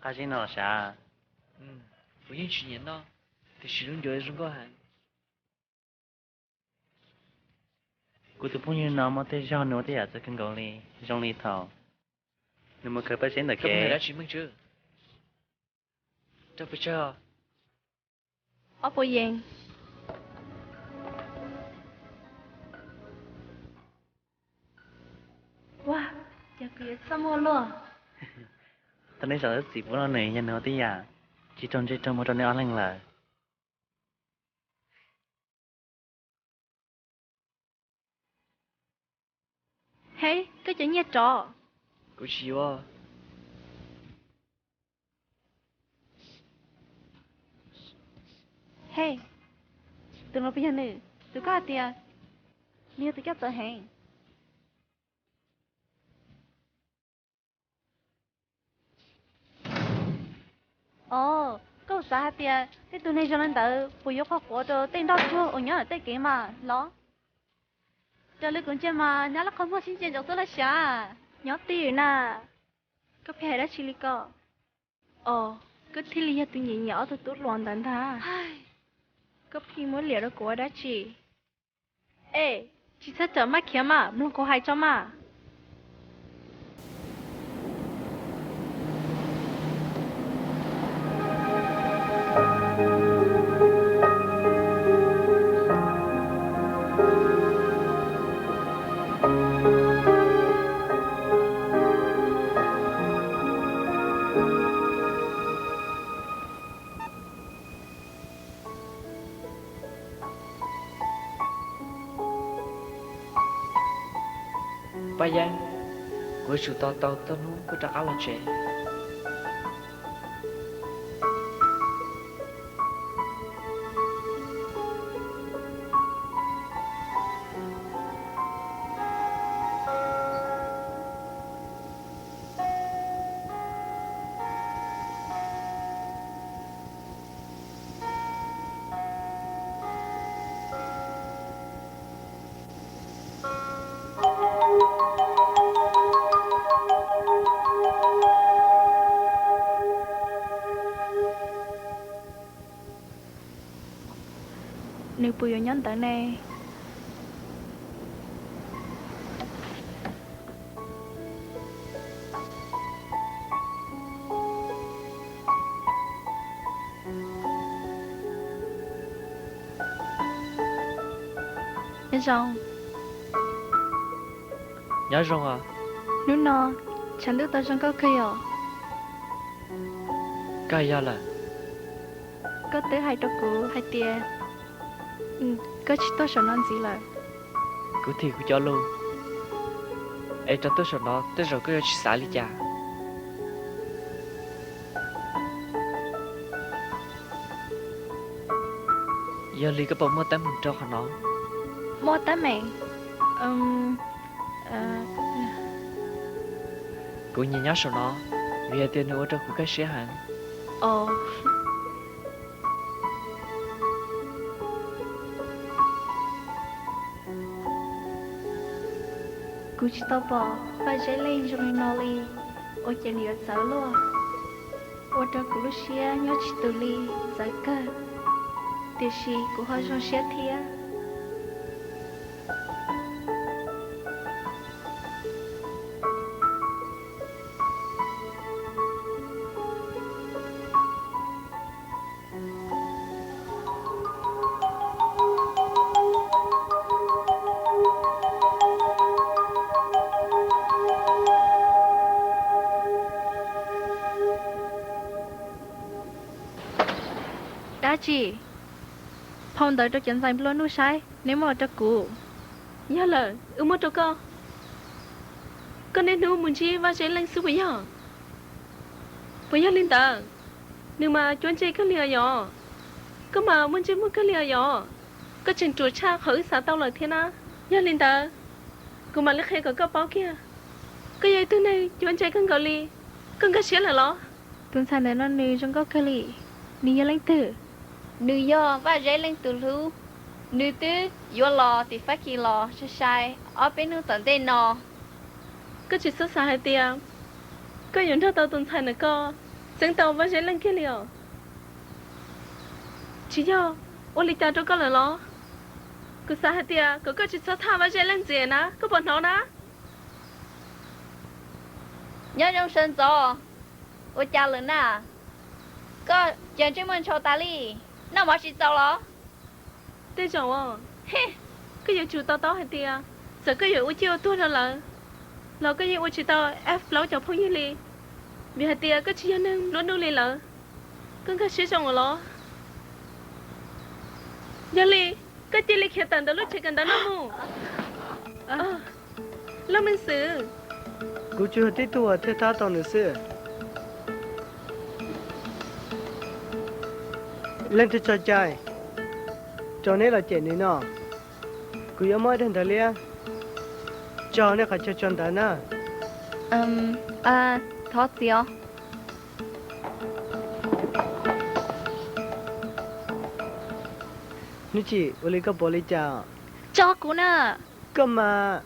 qab zib no los sav. Kuv yeej tsis nyiam noj, tiam sis lub ncuav zoo nkauj heev. Kuv tus phooj ywg no muaj tej zaug nws ua tej yam txawv kawg nkaus li, zoo li thaum nws mus khaws paj zeb ntawm kev. Ob puas yees? Ua, cas kuv yuav txaj muag luaj. Tau neb zaum txim pub no nws yog nws ua tej yam tsis raug ntsej raug muag rau neb ob leeg lawm. He, koj cov nyiaj rov. Kuv tsis yuav. He, tus no puas yog nws? Koj hais tias nws yog tus coj txawv heev. Os, koj xav hais tias tej tus neeg zoo li ntawd puas yuav qhuas quav rau tej nroj tsuag uas nyob ntawm tej kev mas los? Raws li kuv ntsia mas nyob lub qhov muag sib ntsia ntsoov xwb los xyov. Nyob twj ywm na, koj pheej hais dab tsi li ko? Os, koj thiaj li yog tus nyiam nyiam ob tug tub hluas ntawd ntag. Koj pheej muab liam rau kuv ua dab tsi? Ej, tsis txhob rawm maj khiav mas, mloog kuv hais tso mas. Paj Yeeb, kuv yuav tsum tos tau hnub koj rov qab los tsev. Nws puas yuav nyob ntawd ne? Nyob zoo. Nyob zoo os. Hnub no tshav ntuj tau zoo nkauj kawg yom? Kawg yog lawm. Koj twb hais rau kuv hais tias koj tsis tuaj saum no ntxiv lawm. Kuv thim kuv cov lus, es rov tuaj saum no tej zaum koj yuav tsis xav li cas. Yog li koj puas muaj teeb meem rau qhov no? Muaj teeb meem? Kuv nyiam nyob saum no, vim hais tias nws ua rau kuv kaj siab heev. Kuv tsis tau pom Vaj Zeb Leej zoo li no li, ua cas nws yuav txawv luaj, ua rau kuv lub siab nyob tsis tus li, txawv kawg, tiam sis kuv ho zoo siab thiab. Dab tsi? Phau ntawv rau cov ntxhais nplua nuj saib, neb muab los rau kuv. Yog lawm, wb muab rau koj. Koj niaj hnub mus ntsib Vaj Zeb Leej xwb puas yog? Puas yog li ntawd? Nws mas cuab ntse kawg li os yom. Koj mas muaj ntsej muag kawg li os yom. Koj tseem ruam tshaj qhov wb xav tau lawm thiab na. Yog li ntawd, kuv mam li qhia kom koj paub kiag. Koj yog ib tug neeg cuab ntse kawg nkaus li. Koj nkag siab lawm los? Tus ntxhais ntawm no nws zoo nkauj kawg li. Nws yog leej twg? Nws yog Vaj Zeb Leej tus hlub. Nws twb yuav los tim Fab Kis los sai sai ob peb hnub tom ntej no. Koj tsis txhob xav hais tias koj yuav nrog tau tus ntxhais ntawm koj txeeb tau Vaj Zeb Leej kiag li os. Tsis yog ua li cas rau koj lawm los? Kuv xav hais tias kom koj tsis txhob thaj Vaj Zeb Leej ntxiv na, koj puas hnov na? Nyob zoo sawv ntxov. Ua cas lawm na? Koj cas ntsej muag ntshaus tas li, noj mov tsis txaus los? Tej zaum os, koj yuav tsum to taub hais tias txawm koj yuav ua ciaj ua tuag rau lawv los koj yeej ua tsis tau F plaub cov phooj ywg li, vim hais tias koj tsis yog neeg nplua nuj li lawv. Koj nkag siab zoo los? Yog li, koj cia li khiav tawm ntawm lub tsev kawm ntawv no mus. Lub me xwm, kuv tsuas yog tib tug uas thiaj thab tau nws xwb. Leej twg tso cai rau neb los cem nws no? Kuv yuav muab ib daim ntawv liab tso nej qhov chaw tso ntawv na. Thov txim os. Hnub Tsim, ua li koj puas li cas? Tso kuv na. Koj mas.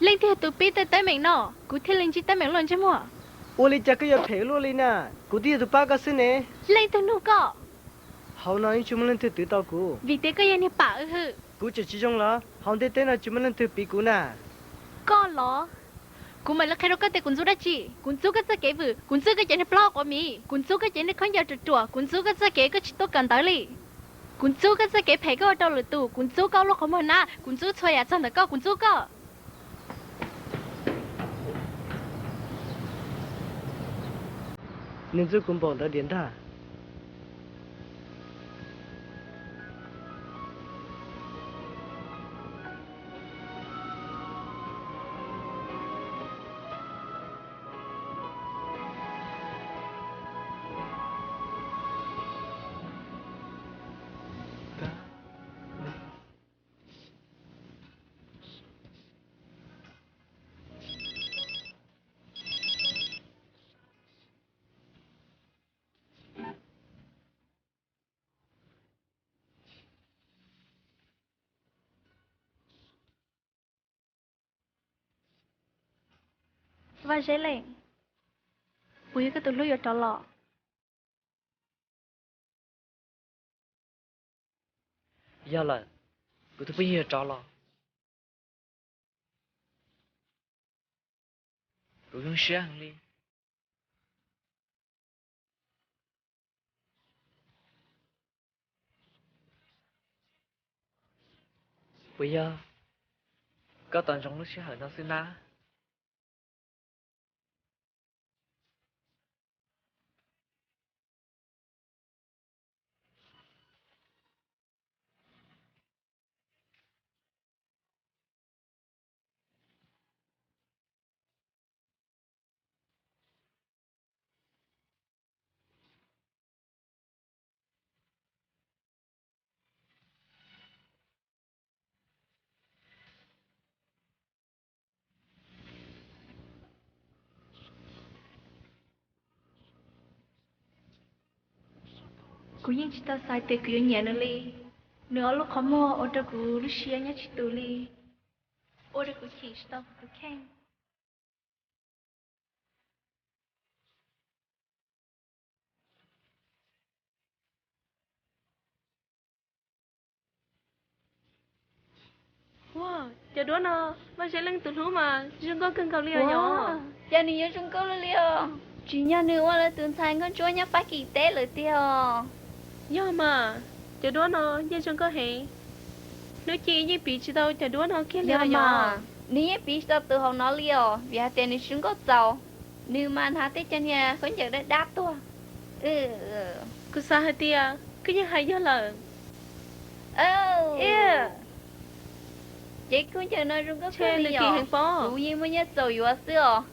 Leej twg tus pib tej teeb meem no, kuv thiaj li ntsib teeb meem luaj ntsej muag. Ua li cas koj yuav phem luaj li na? Kuv twb yog tus pab koj xwb ne. Leej twg nug koj? Hauv no yeej tsis muaj leej twg twv tau kuv. Vim tias koj yog niag pam wb hwm. Kuv tseem tsis zoo los? Hauv ntiaj teb no tsis muaj leej twg piv kuv na. Koj los? Kuv mam li qhia rau koj tias kuv ntxub dab tsi. Kuv ntxub koj txoj kev vwm, kuv ntxub koj cov niag plaub hau quav miv, kuv ntxub koj cov niag khaub ncaws ruam ruam, kuv ntxub koj txoj kev koj tsis tuaj kawm ntawv li. Kuv ntxub koj txoj kev phem koj ua rau lwm tus, kuv ntxub koj lub qhov muag nab, kuv ntxub txhua yam txog ntawm koj, kuv ntxub koj. Nws ntxub kuv npaum ntawd diam ntag. Vaj Zeb Leej, puas yog koj tus hlub yuav rov los? Yog lawm, kuv tus phooj ywg yuav rov los. Kuv zoo siab heev li. Puas yog koj tos ntsoov lub sij hawm no xwb na? Kuv yeej tsis tau xav tias kuv yuav nyiam nws li. Nws ob lub qhov muag ua rau kuv lub siab nyob tsis tus li, ua rau kuv chim tsis tau kuv tus kheej. Ua, cov duab no, Vaj Zeb Leej tus hlub mas zoo nkauj kawg nkaus li os. Cas nws yuav zoo nkauj li os? Tsim nyog nws ua lawv tus ntxhais nkauj ntsuab nyob Fab Kis teb lawm tiag os. Yog mas, cov duab no yeej zoo nkauj heev. Hnub Ci yeej piv tsis tau cov duab no kiag li os. Nws yeej piv tsis tau tus hauv no li os, vim hais tias nws zoo nkauj txaus. Nws mas hnav tej cov niag khaub ncaws dab dab tuag. Kuv xav hais tias koj yeej hais yog lawm. Ces khaub ncaws no zoo nkauj kawg li os. Kuv yeej muaj nyiaj txaus yuav xwb os.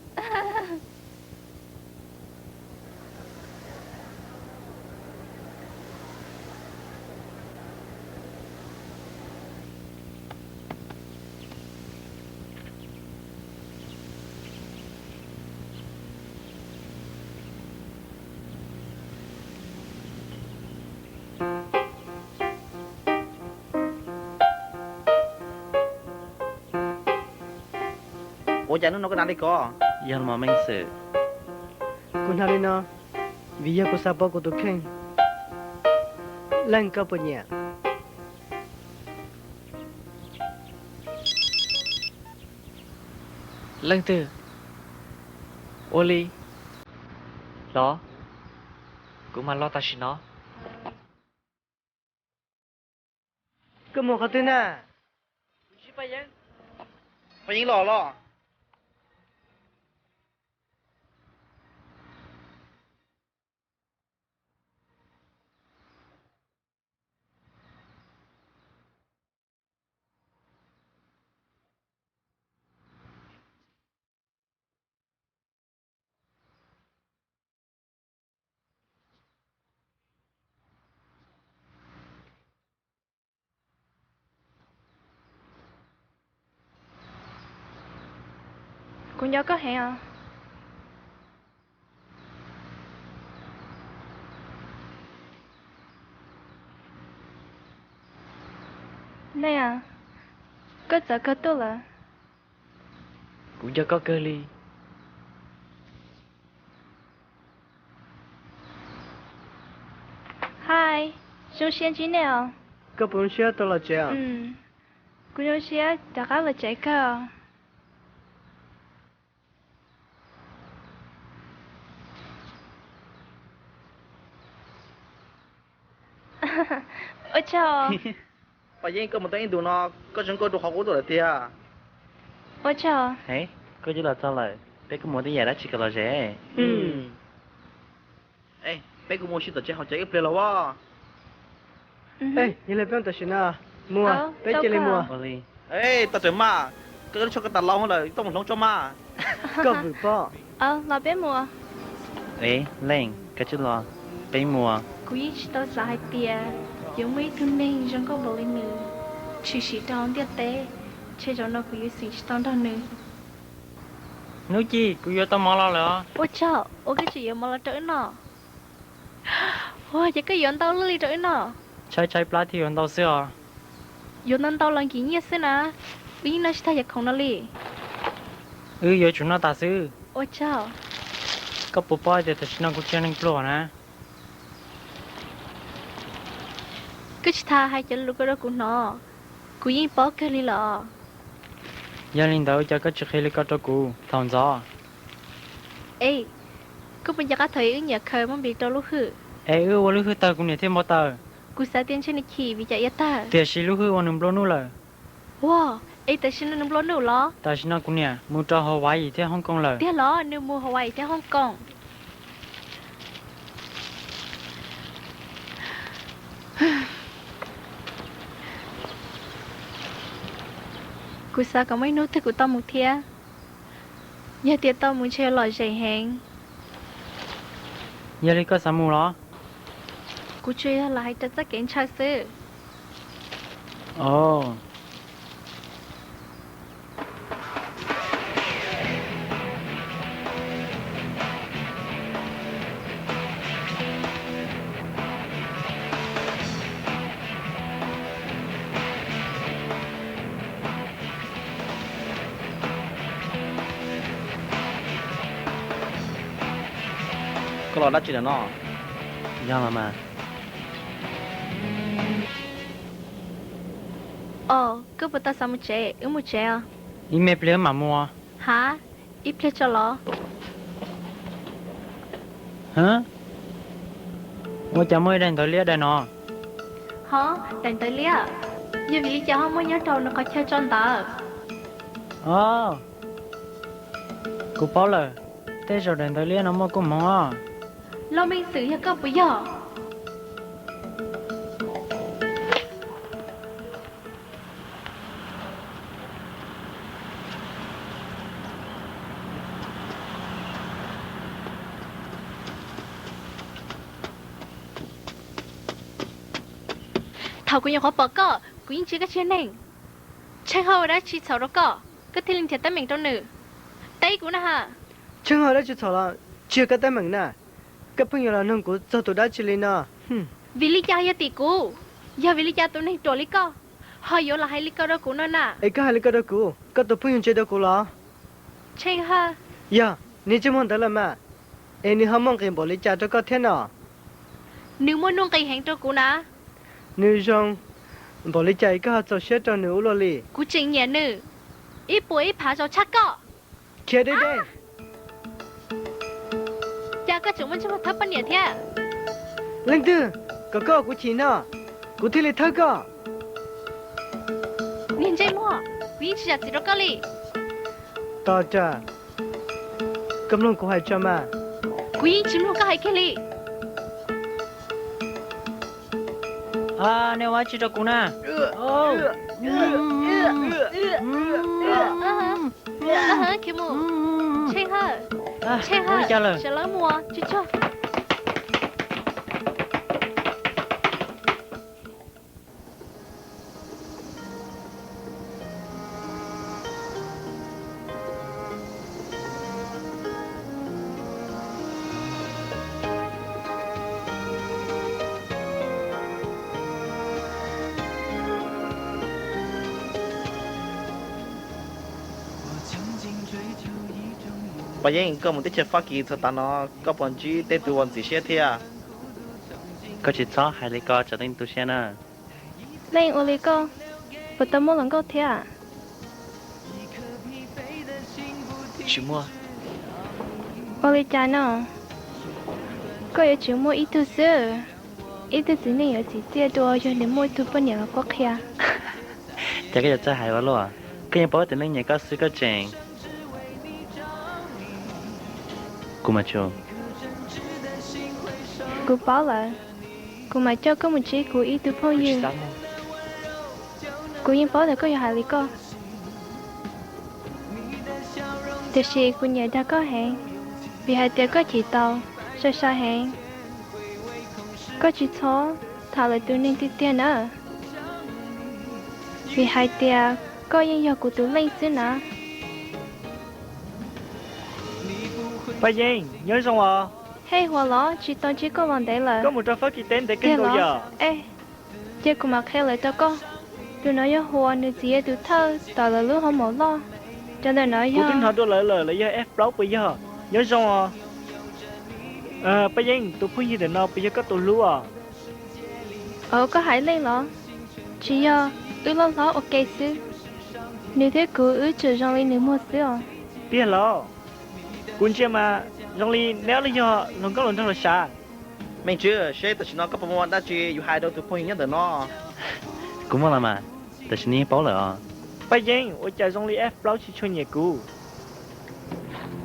Ua cas hnub no koj hnav li ko? Yog los mas Meej Xwm, kuv hnav li no vim yog kuv xav pab kuv tus kheej. Leej, koj puas nyiam? Leej twg? Ua li los, kuv mam los tam sim no. Koj mus qhov twg na? Paj Yeeb los los. Kuv nco koj heev os. Leej, koj txawv kawg tuaj lawm. Kuv nco koj kawg li. Hi, zoo siab ntsib nej os. Koj puas zoo siab tau los tsev? Kuv zoo siab rov qab los tsev kawg. Ua tsaug. Paj Yeeb, koj mus tau ib ntus no, koj zoo nkauj dua qhov qub tuaj lawm tiag. Ua tsaug. Hev, koj twb los txog lawm, peb kuj mus tej yam dab tsi kom lom zem. Peb kuj mus sib tom tsev haus cawv ib pliag los as. Yog li peb tam sim no mus, peb cia li mus. Tau raws mas, koj lub tshuaj koj tas los lawm, koj mus hloov tso mas. Koj vwm pob. Los peb mus. Leej, koj twb los, peb mus. Kuv yeej tsis tau xav hais tias yuav muaj ib tug neeg zoo nkauj npaum li nws tshwm sim rau hauv ntiaj teb, ntshe zaum no kuv yuav xeem tsis tau nrog nws. Hnub Ci, kuv yuav tau mov los lawm os. Ua tsaug, ua koj tseem yuav mov los rau wb noj? Ua, ces koj yuav ntau luaj li rau wb noj? Tshaib tshaib plab thiaj yuav ntau xwb os. Yuav ntau ntau los nkim nyiaj xwb na, wb yeej noj tsis tag yam khoom no li. Wb yuav tsum noj tas xwb. Ua tsaug. Koj puas paub tias tam sim no kuv tsis yog neeg pluag na? Koj tsis tas hais cov lus ko rau kuv hnov, kuv yeej paub kawg li los. Yog li ntawd ua cas koj tsis qhia li ko rau kuv thaum ntxov? Es, koj puas nco qab thaum wb nyiam khaws mob npis rau lub hwj? Es wb ua lub hwj tawg kuv niam thiaj npau taws. Kuv xav tias ntshe nws chim vim cas iab tawg. Tiam sis lub hwj ua nws nplua nuj lawm. Ua, es tam sim no nws nplua nuj los? Tam sim no kuv niam mus rau Hawaii thiab Hong Kong lawm. Tiag los? Nws mus Hawaii thiab Hong Kong? Kuv xav kom muaj ib hnub twg kuv tau mus thiab. Yog tias tau mus ntshe yuav lom zem heev. Yog li koj xav mus los? Kuv tsuas yog los hais raws txoj kev ntshaw xwb. Ov. Koj los dab tsi lawm no? Yog los mas. Os, koj puas tau xav mus tsev? Wb mus tsev os. Ib me pliag wb mam mus. Hav, ib pliag tso los. Hab, ua cas muaj ib daim ntawv liab daim no? Hov, daim ntawv liab, yog vim li cas ho muaj nyob rau nws qhov chaw tso ntawv? Os, kuv paub lawm, tej zaum daim ntawv liab no muaj koob hmoov os. Lauj, Meej Xwm, yog koj puas yog? Thaum kuv nyuam qhuav pom koj, kuv yeej ntsia koj tsis yog neeg. Tsheej Hawj ua dab tsi txhaum rau koj, koj thiaj li nrhiav teeb meem rau nws? Teb kuv na has. Tsheej Hawj dab tsi txhaum los tsis yog koj teeb meem na. Koj pheej yuav los nug kuv txog tus dab tsi li no? Vim li cas yog tim kuv? Yog vim li cas tus neeg ruam li koj ho yuav los hais li ko rau kuv no na? Es koj hais li ko rau kuv, koj tus phooj ywg ntse rau kuv los? Tsheej Hawj. Yog, nws tsis muaj ntawv lawm mas, es nws ho muaj nqis npaum li cas rau koj thiab no? Nws muaj nuj nqis heev rau kuv na. Nws zoo npaum li cas es koj ho txaus siab rau nws ua luaj li? Kuv tseem nyiam nws ib puas ib phav zaus tshaj koj. Khiav deb deb. Cas koj tseem muaj ntsej muag thawb poj niam thiab? Leej twg kom koj ua kuv chim no, kuv thiaj li thawb koj. Niag ntsej muag, kuv yeej tsis zam txim rau koj li. Tos ras, koj mloog kuv hais tso mas. Kuv yeej tsis mloog koj hais kiag li. Nej ua dab tsi rau kuv na? Khiav mus. Tsheej Hawj, Tsheej Hawj, sawv lawv mus, tsuag tsuag. Paj Yeeb, koj mus teb chaws Fab Kis txog tav no, koj puas ntsib tej tus uas ntxim siab thiab? Koj tsis txhob hais li ko tsam leej tu siab na. Leej ua li koj puas tau muaj hluas nkauj thiab? Tsis muaj. Ua li cas no? Koj yuav tsis muaj ib tug xwb, ib tug txiv neej yuav txim txiaj dua yog nws muaj ib tug poj niam los qhuab qhia. Ces koj yuav txawj hais ua luaj, koj yeej paub tias leej nyiam koj xwb koj tseem. Kuv mas tsuas. Kuv paub lawm, kuv mam coj koj mus ntsib kuv ib tug phooj ywg. Kuv yeej paub tias koj yuav hais li koj. Tiam sis kuv nyiam dag koj heev, vim hais tias koj chim tau, sai sai heev. Koj tsis txhob tham lwm tus neeg tiag tiag na, vim hais tias koj yeej yog kuv tus leej xwb na. Paj Yeeb, nyob zoo os. Hej Huas los, tsis tau ntsib koj los ntev lawm. Koj mus rau Fab Kis teb ntev kawg nkaus yom? Ces kuv mam qhia lawv rau koj. Tus no yog Huas, nws txiv yog tus thawj tom lawv lub hoo maum loj. Cov ntawm no yog, kuv twb hnov dua lawv lawm, lawv yog F plaub puas yog? Nyob zoo os. Paj Yeeb, tus phooj ywg ntawm no puas yog koj tus hlub os? Aw, koj hais leej los? Tsis yog, wb loj hlob ua ke xwb. Nws thiab kuv wb tseem zoo li nus muag xwb os. Tiag los? Kuv ntsia mas zoo li neb ob leeg yog hluas nkauj hluas nraug los sav. Me ntsis, seb tam sim no koj puas muaj dab tsi yuav hais rau tus phooj ywg nyob ntawm no? Kuv muaj los mas, tam sim no yeej paub lawm os. Paj Yeeb, ua cas zoo li F plaub tsis tshua nyiam kuv?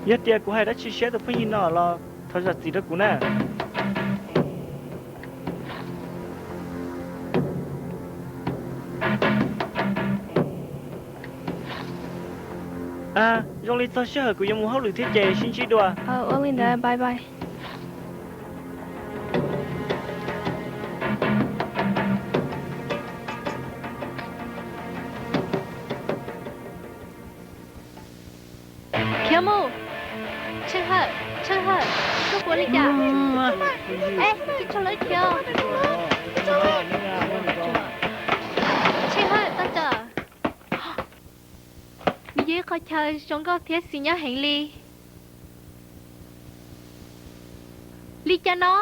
Yog tias kuv hais dab tsi siab tus phooj ywg no los thov zam txim rau kuv na. Zoo li txog sij hawm kuv yuav mus hauj lwm thiab ces sib ntsib dua. Ua li ntawd, bye bye. Khiav mus. Tsheej Hawj, Tsheej Hawj, koj puas li cas? Tsis tshua lawv khiav. Tsheej Hawj, tau tsawg? Nws yog ib qho chaw zoo nkauj thiab xis nyob heev li. Li cas no?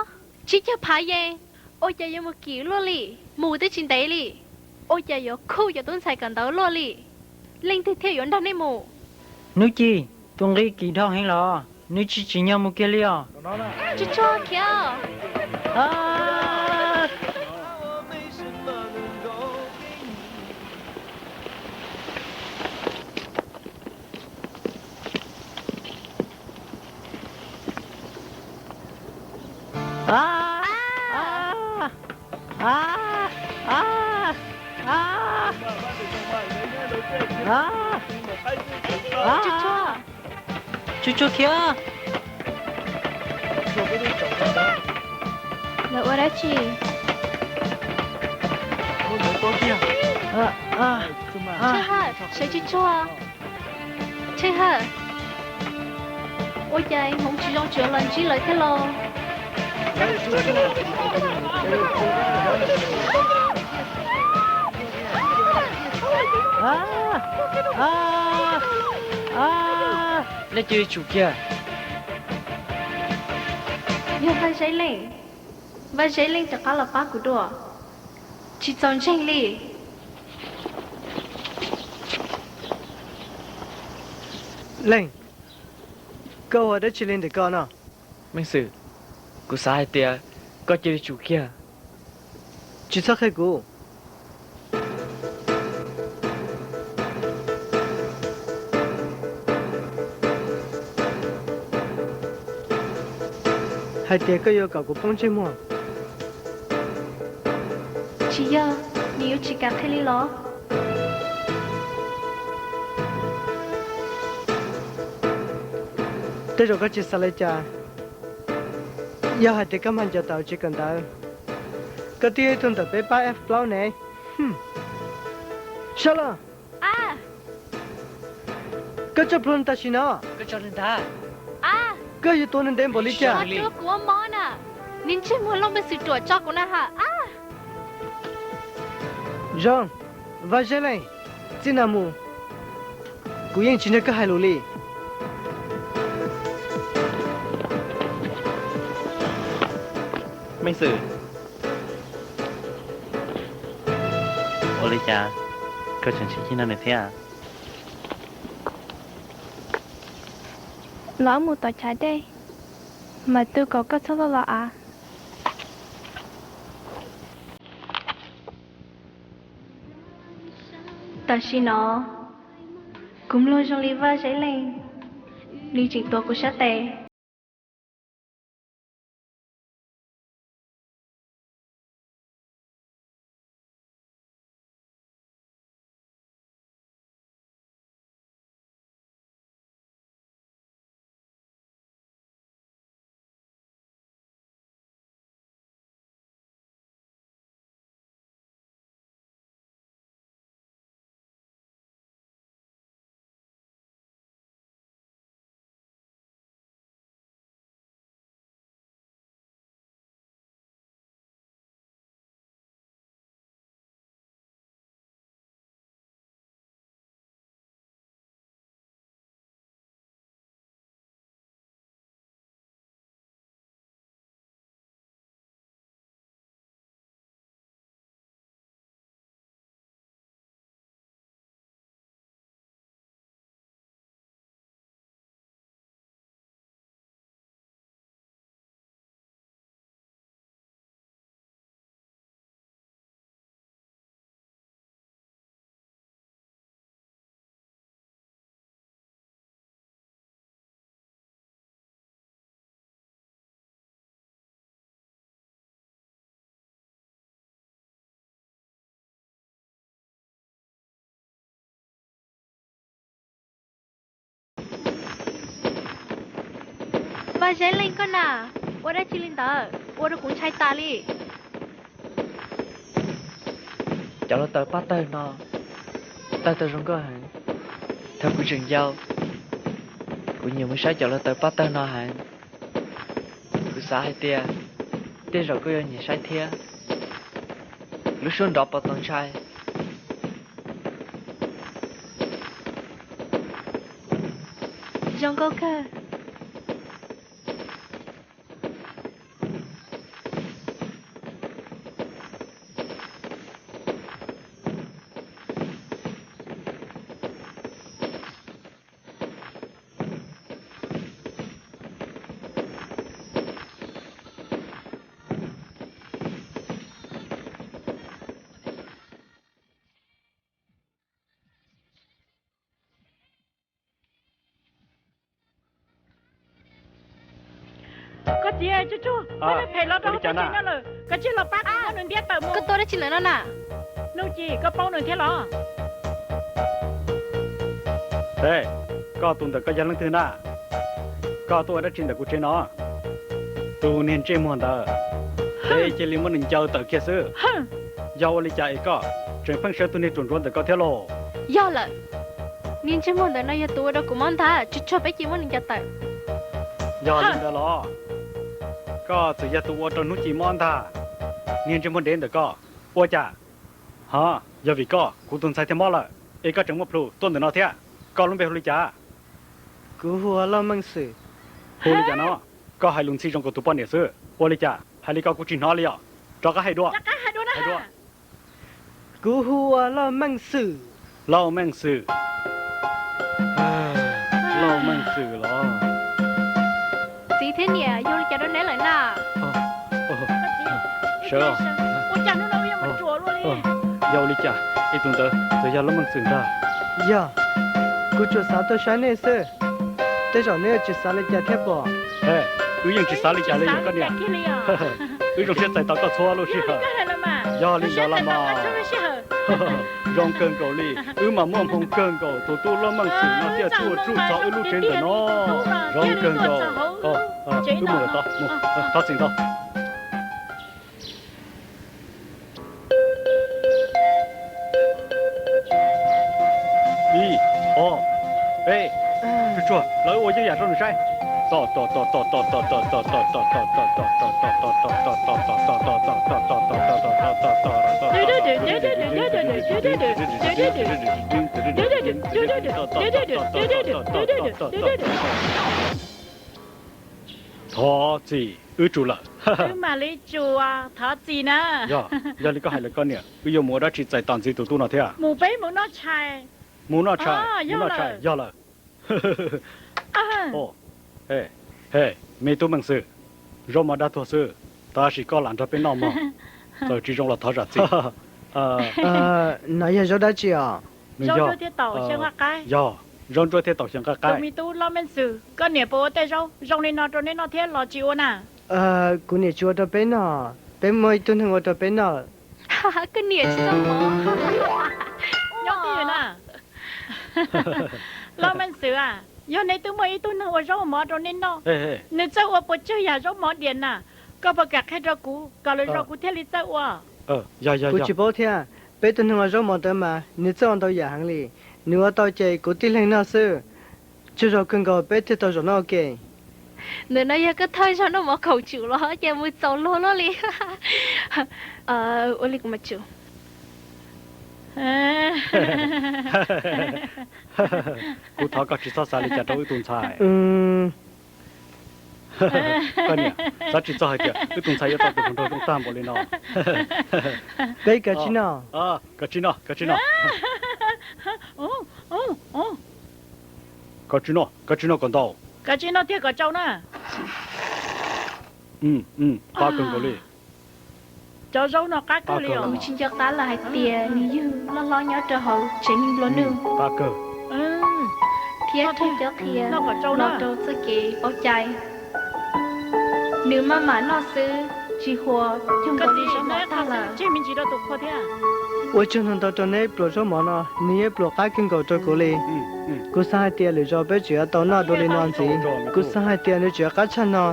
Tsib caug phav yees. Ua cas yuav mus kim luaj li? Mus twb tsis ntev li. Ua cas yuav khuj cov tub ntxhais kawm ntawv luaj li? Leej twg thiaj yuav nrog nej mus? Hnub Ci, tus nqi kim dhau heev los, nws tsis tsim nyog mus kiag li os. Tsuag tsuag khiav. Tsuag tsuag khiav. Lawv ua dab tsi? Tsheej Hawj, sawv tsuag tsuag. Tsheej Hawj, ua cas hmoov tsis zoo tsuav los ntsib lawv thiab los? Nej cia li tsum kiag. Yog Vaj Zeb Leej, Vaj Zeb Leej rov qab los pab kuv dua. Tsis txaus ntseeg li. Leej, koj ua dab tsi li ntawm koj no? Meej Xwm, kuv xav hais tias koj cia li tsum kiag. Tsis txhob qhia kuv. Hais tias koj yuav kom kuv poob ntsej muag. Tsis yog, nws yuav tsis kam qhia li los? Tej zaum koj tsis xav li cas. Yog hais tias koj mag ncaws tau tsis kawm ntawv, koj twb yog ib tug ntawm peb pab F plaub ne. Sab Laj, koj tso plhuav tam sim no. Koj yuav tuav nws ntev npaum li cas? Kuv mob na, nws ntsej muag loj Meej Xwm ruam tso kuv na ha. Zoo, Vaj Zeb Leej, txij no mus kuv yeej tsis nrog koj hais lus li. Leej Xwm, ua li cas koj tseem ntsib kiag no nws thiab? Los wb mus tom chav dej, mam tu kom koj txhob tuaj los av. Tam sim no kuv mloog zoo li Vaj Zeb Leej, nws tseem tuav kuv sab tes. Vaj Zeb Leej koj na, ua dab tsi li ntawd ua rau kuv ntshai tas li. Cov hluav taws pab tawg no tawg tau zoo nkauj heev. Thaum kuv tseem yau, kuv nyiam mus saib cov hluav taws pab tawg no heev. Kuv xav hais tias tej zaum koj yuav nyiam saib thiab. Lub suab nrov puas txaus ntshai? Zoo nkauj kawg. Koj txiv, tsuj tsuag, koj phem los rau hauv tsev no lawm, koj cia li los pab kuv muab nws ntiab tawm mus. Koj tuaj dab tsi ntawm no na? Nuj Ci, koj paub nws thiab los? Koj tus ntawm koj yog leej twg na? Koj tuaj ua dab tsi ntawm kuv tsev no? Tus niag ntsej muag ntawd, peb cia li muab nws ncaws tawm kiag xwb. Yog ua li cas es koj tseem pheej sawv tus niag ruam ntsuav ntawm koj thiab lauj? Yog lawm, niag ntsej muag ntawm no yog tus ua rau kuv mob ntag, tsuj tsuag, peb cia li muab nws ncaws tawm. Yog li ntawd los? Koj txawm yog tus ua rau Nuj Ci mob ntag, niag ntsej muag dev ntawm koj. Ua cas? Ho, yog vim koj kuv tus ntxhais thiaj mob lawm, es koj tseem muaj plhus tuaj ntawm no thiab. Koj lub npe hu li cas? Kuv hu ua Lauj Meej Xwm. Hu li cas no? Koj hais lus ntxhi zoo nkaus tus poj niam xwb. Ua li cas hais li ko kuv tsis hnov li os. Rov qab hais dua. Kuv hu ua Lauj Meej Xwm. Lauj Meej Xwm. Lauj Meej Xwm los? Txiv thiab niam, yog li cas rau neb lawm na? Sawv, yog ua li cas ib tus ntawd txawm yog Lauj Meej Xwm ntag? Yog, kuv tsuas xav tuaj saib nej xwb, tej zaum neb yuav tsis xav li cas thiab pob? Wb yeej tsis xav li cas li os koj niam. Wb zoo siab txais tos koj txhua lub sij hawm. Yog li ntawd los mas. Zoo kawg nkaus li, wb mas muaj hmoo kawg nkaus tus tub Lauj Meej Xwm no thiaj tuaj tsuj txog wb lub tsev ntawm no. Zoo kawg nkaus. Wb mus lawm tod, thov txim ntau. Ib, ob, peb, tsuj tsuag, los wb ua yooj yam rau nws saib. Thov txim. Wb tsum lawm. Wb mam li tsum, thov txim na. Yog, yog li koj hais lawm koj niam, wb yuav mus ua dab tsi txais tos ntxiv tus tub no thiab? Mus peb mus noj tshais. Mus noj tshais, mus noj tshais, yog lawm. He, me tub Meej Xwm, zaub mov dab tuag xwb, tab sis koj lam nrog peb noj mog. Txawm tsis zoo los thov zam txim. No yog zaub dab tsi os? Zaub ntsuab thiab taum xyaw nqaij qaib. Yog, zaub ntsuab thiab taum xyaw nqaij qaib. Tus me tub Loj Meej Xwm, koj niam puas ua tej zaub zoo li no rau neb noj thiab los tsis ua na? Kuv niam tsis ua rau peb noj, peb muaj ib tug neeg ua rau peb noj. Koj niam tsis txaj muag. Nyob twj ywm na. Loj Meej Xwm a, yog nej twb muaj ib tug neeg ua zaub ua mov rau nej noj, nws txawj ua puas tsawg yam zaub mov diam na. Koj puas kam qhia rau kuv kom lwm zaus kuv thiaj li txawj ua? Kuv tsis paub thiab. Peb tug neeg ua zaub mov ntawd mas nws txawj ua ntau yam heev li. Nws ua tau ces kuv tib leeg noj xwb. Tsaug zog kawg nkaus peb thiaj tau zaum no ua ke. Ntawm no yog koj thawj zaug noj mov khaum tsum los ces mus txaus luag luaj li. Ua li kuv mam tsum. Kuv thov koj tsis txhob xav li cas rau wb tus ntxhais. Koj niam, xav tsis txog hais tias wb tus ntxhais yuav tau tus hluas nraug zoo tag npaum li no. Peb kav tsij noj. Kav tsij noj, kav tsij noj. Kav tsij noj, kav tsij noj kom ntau. Kav tsij noj tiag kom tsau na. Qab kawg nkaus li. Cov zaub no qab kawg li os. Kuv tsis nco qab lawm hais tias nws yug loj hlob nyob rau hauv tsev neeg nplua nuj, thiab raug cov qhia los rau txoj kev paub cai. Nws maj mam noj xwb, tsis huas, yog nkaus li zaub mov tag lawm. Ua tsaug ntau ntau rau neb pluas zaub mov no, nws yeej pluas qab kawg nkaus rau kuv li. Kuv xav hais tias lwm zaus peb tseem yuav tau noj dua li no ntxiv. Kuv xav hais tias nws tseem yuav qab tshaj no,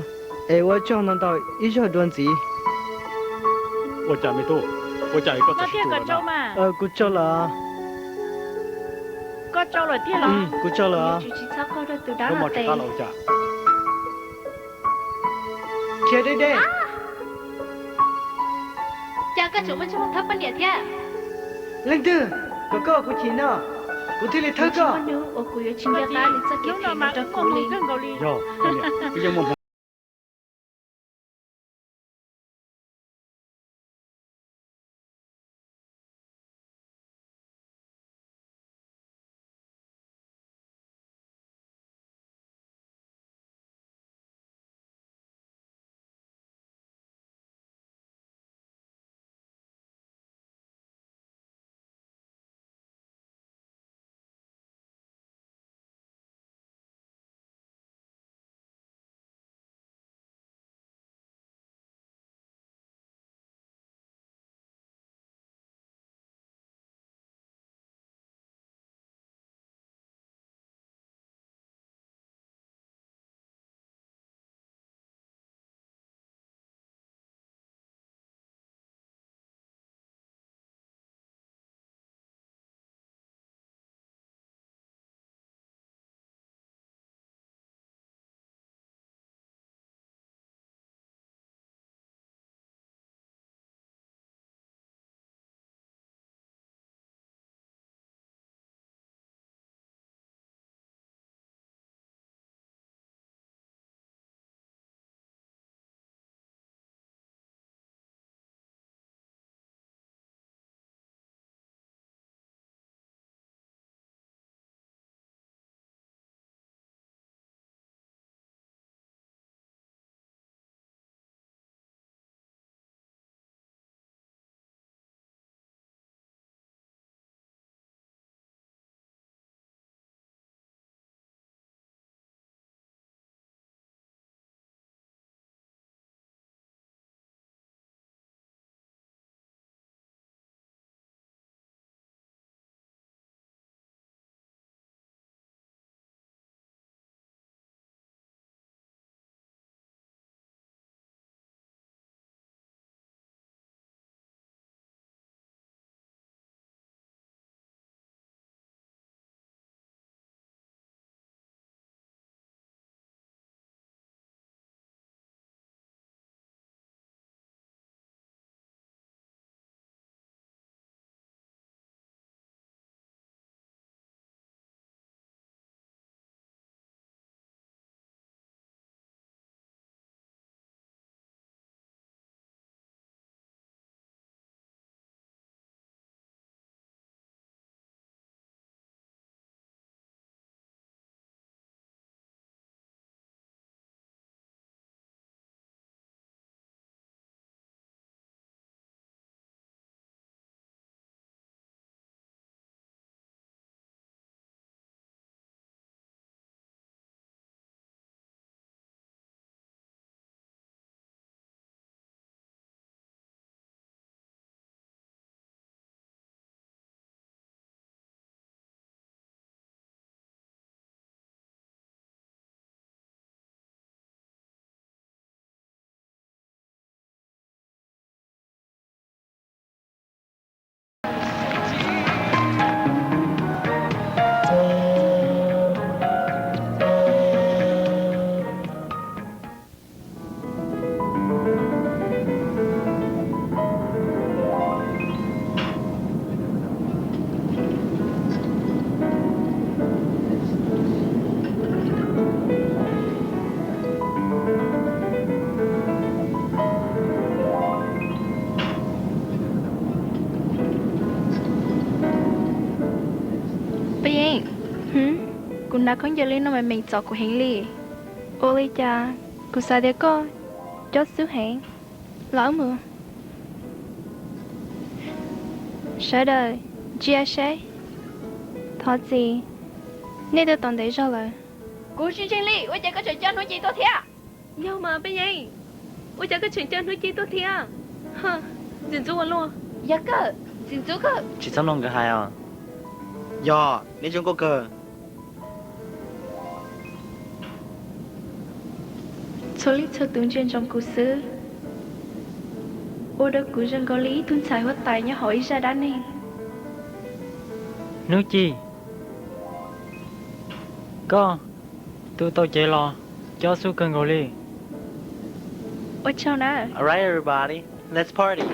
es ua tsaug ntau ntau ib zaug dua ntxiv. Ua cas me tub, ua cas koj txawm sib tsum lawm no? Kuv tsau lawm. Koj tsau lawm tiag los? Kuv tsau lawm. Tsis txhob qaug rau tus dab no tes. Khiav deb deb. Cas koj tseem muaj txoj hmoo thawb poj niam thiab? Leej twg kom koj ua kuv chim no, kuv thiaj li thawb koj. Muaj hnub uas kuv yuav tsis nco qab nws txoj kev phem no rau kuv li. Hnav khaub ncaws li no mas meem txom kuv heev li. Ua li cas kuv xav tias koj cob xub heev. Los wb mus. Sawv daws ntsia saib. Thov txim, nej twb tau ntev zog lawm. Kuv tsis ntseeg li, ua cas koj tseem coj Hnub Ci tuaj thiab? Yog mas Peb Yeeb, ua cas koj tseem coj Hnub Ci tuaj thiab? Ntxim ntxub ua luaj. Yog kawg, ntxim ntxub kawg. Tsis txhob mloog nkawd hais os. Yog, neb zoo nkauj kawg. Txhua leej txhua tus ntsia ntsoov kuv xwb, ua rau kuv zoo nkaus li ib tug ntxhais huab tais nyob hauv ib zaj dab neeg. Hnub Ci, koj tu tau cev los cob xub kawg nkaus li. Ua tsaug na. Alright, everybody, let's party.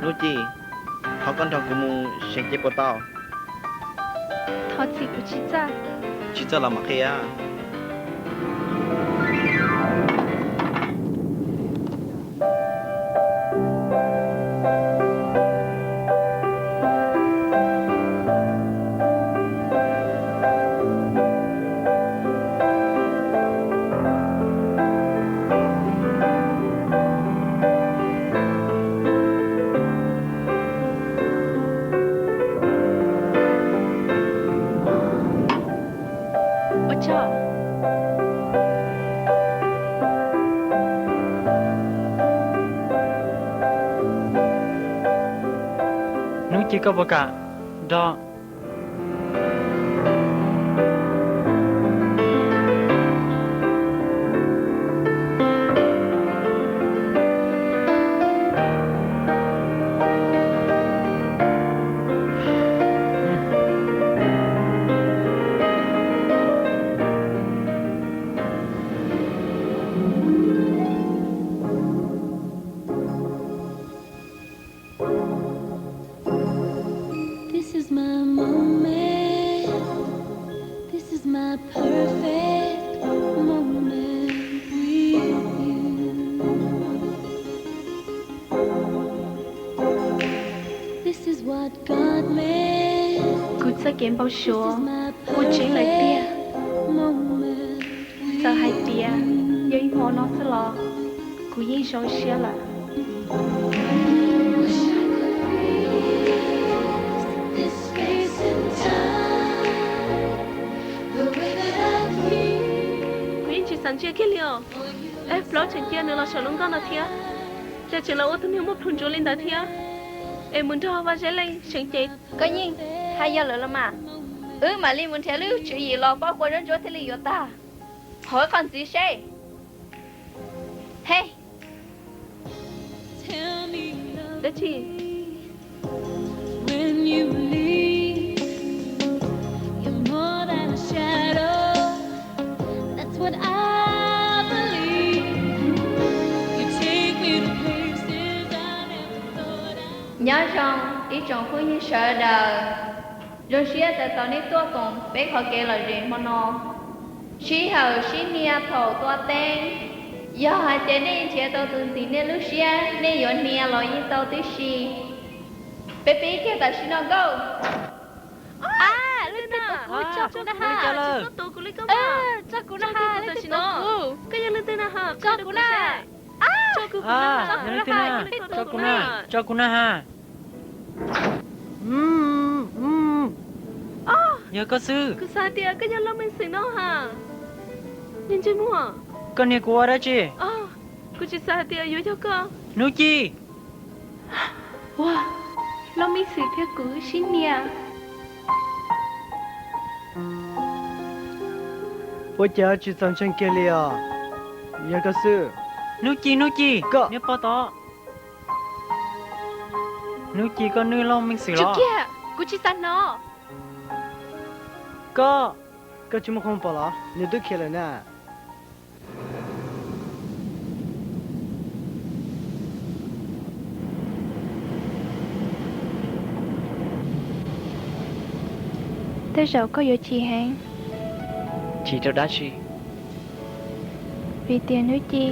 Hnub Ci, thov koj nrog kuv mus seev cev puas tau? Thov txim, kuv tsis txawj. Tsis txawj los mam qhia. Ua tsaug. Hnub Ci, koj puas kam nrog? This is my moment. This is my perfect moment with you. This is what God made. Kuv txoj kev npau suav kuj tseeb lawm tiag. Txawm hais tias yog ib hmo no xwb los kuv yeej zoo siab lawm. Kuv yeej tsis xav ntsia kiag li os. Es plaub tseem cia nws los saum lub nkoj no thiab. Cas tseem los ua tus niag muaj plhus ntsuav li ntawd thiab. Es mus nrog Vaj Zeb Leej seev cev. Koj yeej hais yog lawm los mas. Wb mam li mus nrhiav lub tswv yim los pab ua zaub ntsuab thiaj li yuav tag. Hauv qhov ntxiv seb. Hej. Dab tsi? Nyob zoo ib tsoom phooj ywg sawv daws, zoo siab tau tau nej tuaj koom peb qhov kev lom zem hmo no. Sij hawm sib hnia thaum tua teeb, yog hais tias nej nrhiav tau tus ntxim nej lub siab, nej yuav hnia los yeej tau tib si. Peb pib kiag tam sim no nkauj. Tso kuv na ha, tso kuv na ha, tso kuv na ha, tso kuv na ha, tso kuv na ha, tso kuv na ha. Yog koj xwb. Kuv xav tias koj yog Lauj Meej Xwm no ha. Niag ntsej muag, koj niag kuv ua dab tsi? Kuv tsis xav hais tias yuav yog koj. Hnub Ci. Ua, Lauj Meej Xwm thiab kuv sib hnia. Ua cas tsis txaus ntseeg kiag li os? Yog koj xwb. Hnub Ci, Hnub Ci, koj niag pog tod. Hnub Ci, koj nwj Lauj Meej Xwm los? Kiag, kuv tsis xav hnov. Koj, koj tsis muaj qhov muag pom los? Nws twb khiav lawm na. Tej zaum koj yuav chim heev. Chim rau dab tsi? Vim tias Hnub Ci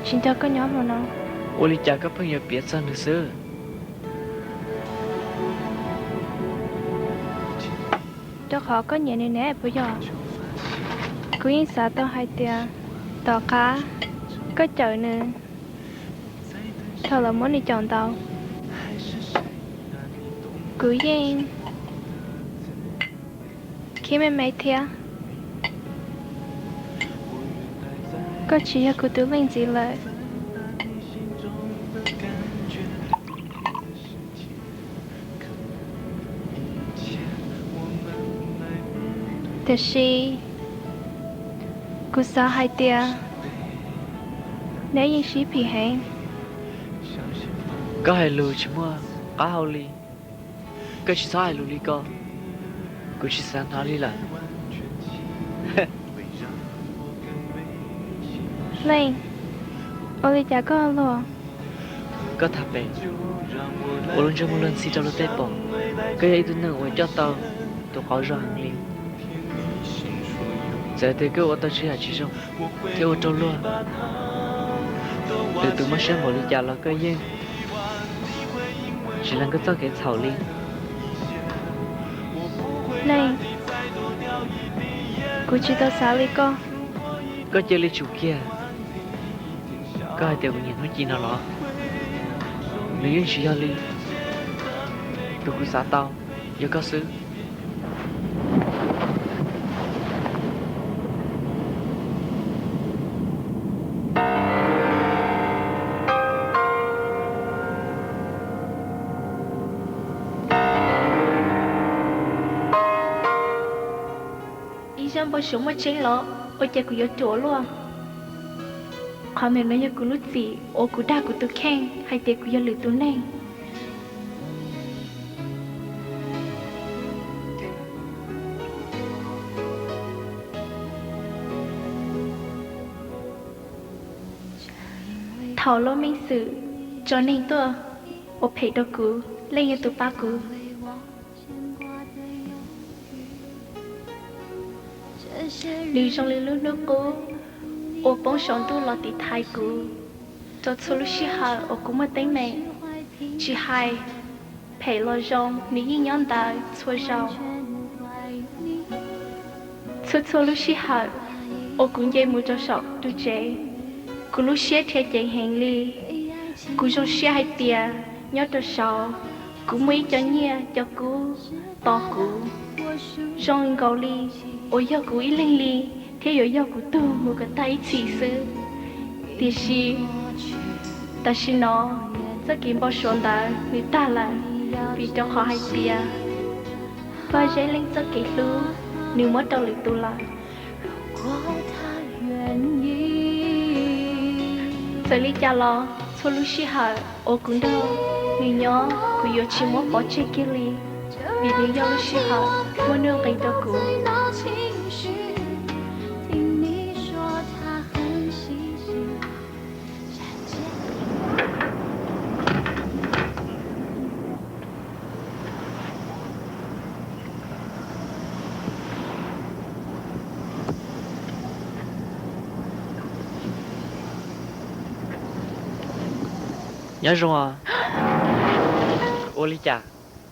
tsis nrog koj nyob hmo no. Ua li cas koj pheej yuav piav txog nws xwb? Rau qhov koj nyiam nws ne puas yog? Kuv yeej xav tau hais tias tom qab koj cawm nws thaum lawv muab nws caum ntaus, kuv yeej khib me me thiab. Koj tsis yog kuv tus leej txiv lawm. Tiam sis kuv xav hais tias neb yeej sib phim heev. Koj hais lus tsis muaj qab hau li. Koj tsis txhob hais lus li ko. Kuv tsis xav hnov li lawm. Leej, ua li cas koj luag? Koj tham pem, ua lub ntsej muag luag ntxhi rau luag tej pom. Koj yog ib tug neeg uas coj tau tus qauv zoo heev li. Txawm tias koj ua tau tsis yam tsis zoo thiab ua rau luag, lwm tus muab siab npaum li cas los koj yeej tsis lees koj txoj kev txhaum li. Leej, kuv tsis tau xav li koj. Koj cia li tsum kiag. Koj hais tias kuv nyiam Hnub Ci no los? Nws yeej tsis yog li. Tus kuv xav tau yog koj xwb. Ib zaj npau suav muaj tseeb los ua cas kuv yuav ruam luaj? Qhov ntawm no yog kuv lub txim uas kuv dag kuv tus kheej hais tias kuv yog lwm tus neeg. Thaum lub meej xwm tso neeg tuaj ua phem rau kuv, leej yog tus pab kuv. Nws zoo li lub hnub qub uas poob saum ntuj los tiv thaiv kuv rau txhua lub sij hawm uas kuv muaj teeb meem. Tsis hais phem los zoo, nws yeej nyob ntawd txhua zaus. Txhua txhua lub sij hawm uas kuv nce mus rau saum tus tsev, kuv lub siab dhia ceev heev li. Kuv zoo siab hais tias nyob rau saud kuv muaj ib co nyiaj co kub tos kuv, zoo nkaus li uas yog kuv ib leeg li thiab yuav yog kuv tug mus kom tag ib txhis xwb. Tiam sis tam sim no txoj kev npau suav ntawd nws tag lawm, vim rau qhov hais tias Vaj Zeb Leej txoj kev hlub nws muab rau lwm tus lawm. Txawm li cas los txhua lub sij hawm uas kuv nrog nws nyob kuv yuav tsis muab pov tseg kiag li, vim nws yog lub sij hawm muaj nuj nqis rau kuv. Nyob zoo os. Ua li cas?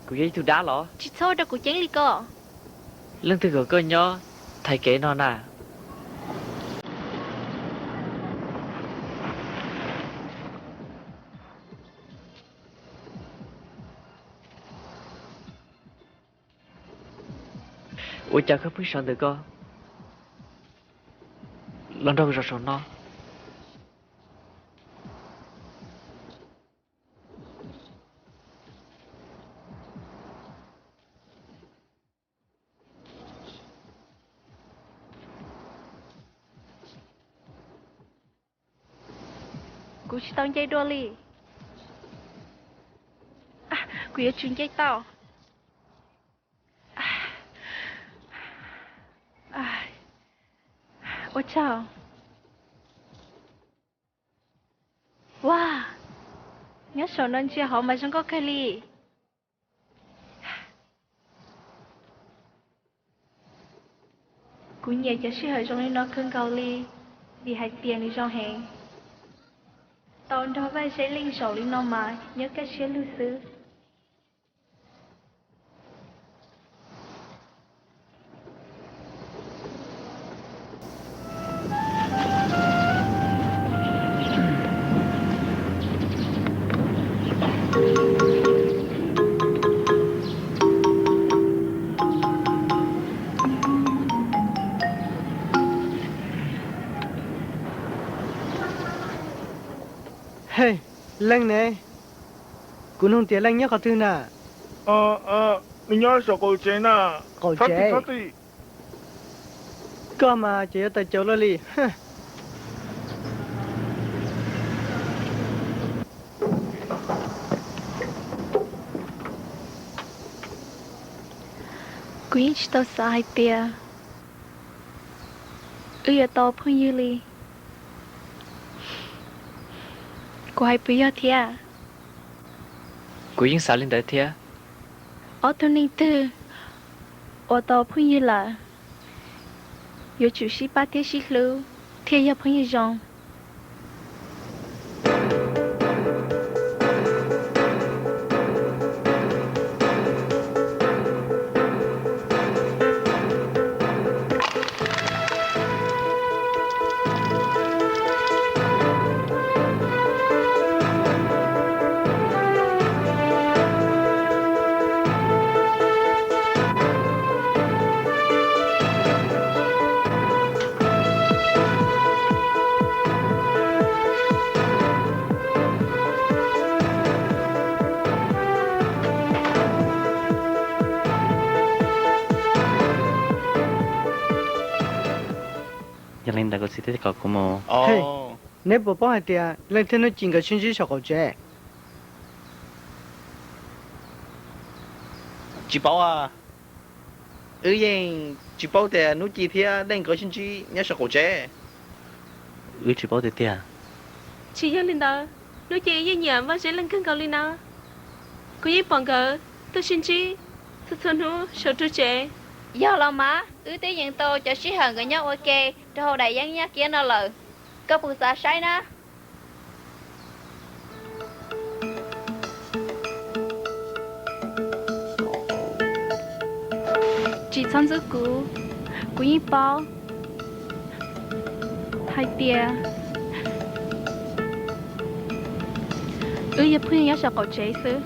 Kuv yog ib tug dab los? Tsis txhob ua rau kuv ceeb li ko. Leej twg kom koj nyob thaiv kev no na? Ua cas koj pheej sawv ntawm ko los nrog kuv zov saum no? Kuv tsis tau nce dua li. Kuv yuav tsum nce tau. Ua tsaug. Ua, nyob saum no ntsia hauv mas zoo nkauj kawg li. Kuv nyiam cov sij hawm zoo li no kawg nkaus li, vim hais tias nws zoo heev. Tau nrog Vaj Zeb Leej zaum li no mas nyob kaj siab lug xwb. Hej, Leej ne? Kuv nug tias Leej nyob qhov twg na? Nws nyob saum qaum tsev na. Qaum tsev? Koj mas ces yuav tawm caus luaj li. Kuv yeej tsis tau xav hais tias wb yuav tau phooj ywg li. Kuv hais puas yog thiab? Kuv yeej xav li ntawd thiab. Ob tug neeg twg uas tau phooj ywg lawm, yuav tsum sib pab thiab sib hlub thiaj yog phooj ywg zoo. Yog li ntawd koj txiv thiaj kom kuv mus. Neb puas paub hais tias Leej thiab Hnub Ci nkawd sib ntsib saum qaum tsev? Tsis paub. Wb yeej tsis paub tias Hnub Ci thiab Leej nkawd sib ntsib nyob saum qaum tsev. Wb tsis paub tiag tiag. Tsis yog li ntawd, Hnub Ci yeej nyiam Vaj Zeb Leej kawg nkaus li na. Kuv yeej pom nkawd tuaj sib ntsib txhua txhua hnub saum ru tsev. Yog los mas, wb twb yeem tau cov sij hawm nkawd nyob ua ke rau hauv daim yeeb Nyab Kiab no lawm. Koj puas xav saib na? Tsis txhob ntxub kuv, kuv yeej paub hais tias wb yog phooj ywg nyob saum qaum tsev xwb.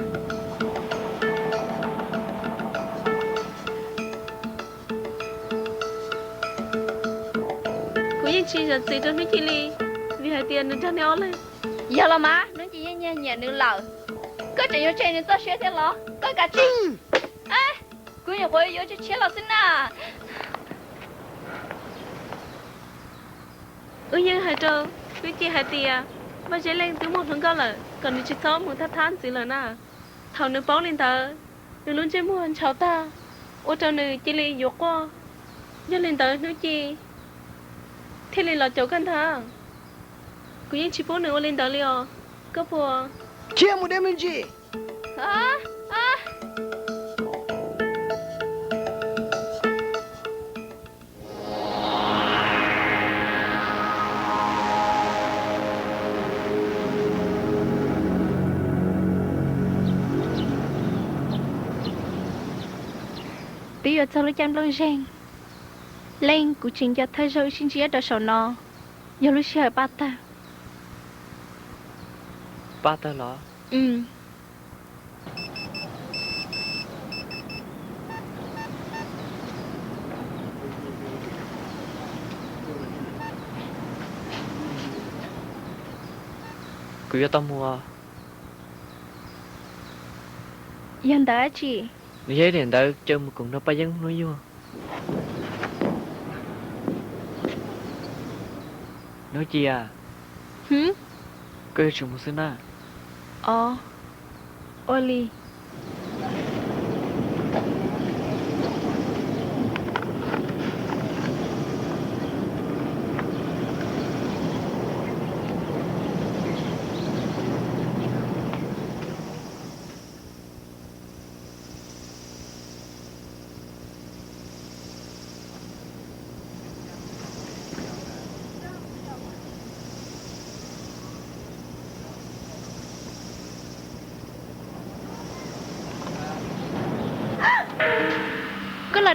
Kuv yeej tsis zam txim rau Hnub Ci li, vim hais tias nws nrog neb ob leeg. Yog los mas, Hnub Ci yeej nyiag nyiam nws lawm. Koj tseem yuav tseg nws txoj sia thiab los? Koj kav tsij. Kuv nyuam qhuav yuav tshiab tshiab los xwb na. Wb yeej hais rau Hnub Ci hais tias Vaj Zeb Leej twb muaj hluas nkauj lawm, kom nws tsis txhob mus thab thab ntxiv lawm na. Thaum nws paub li ntawd, nws lub ntsej muag ntshauv tag, ua rau nws cia li yuav quaj. Yog li ntawd Hnub Ci thiaj li los caum koj ntag. Kuv yeej tsis pub nws ua li ntawd li os. Koj puas? Khiav mus deb me ntsis. Twb yuav txog lub caij nplooj zeeg, Leej kuv tseem nco thawj zaug wb sib ntsib rau saum no, yog lub sij hawm paj tawg. Paj tawg los? Kuv yuav tau mus. Yog ntawd dab tsi? Nws yog ib daim ntawv caw mus koom nrog Paj Yeeb hnub yuag. Hnub Ci, koj yuav tsum mus xwb na. Os, ua li.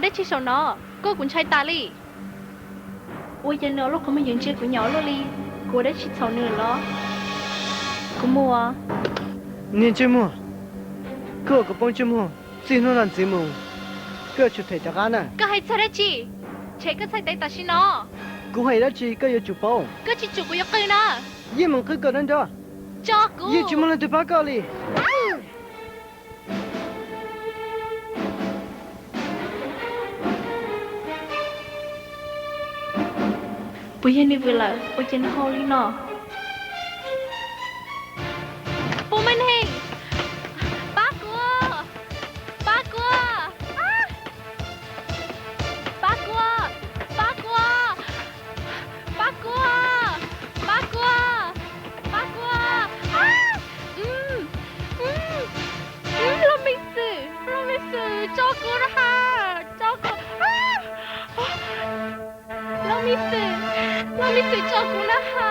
Dab tsi saum no? Koj, kuv ntshai tas li. Ua cas nws lub qhov muag yuav ntsia kuv nyuam luaj li? Kuv ua dab tsi txhaum nws los? Kuv mus. Niag ntsej muag, koj ua kuv poob ntsej muag txij hnub no ntxiv mus, koj yuav tsum them rov qab na. Koj hais txog dab tsi? Ntshe koj txhais tes tam sim no. Kuv hais dab tsi koj yuav tsum paub. Koj tsis tsum kuv yuav qw na. Yeej meem qw kom nrov nrov. Tso kuv. Yeej tsis muaj leej twg pab koj li. Puas yog nws vwm lawm ua cas nws hau li no? Puas muaj neeg? Pab kuv! Pab kuv! Pab kuv! Pab kuv! Pab kuv! Pab kuv! Pab kuv! Lub me xwm, lub me xwm, tso kuv na ha, tso kuv. Lub me xwm, lub me xwm, tso kuv na ha.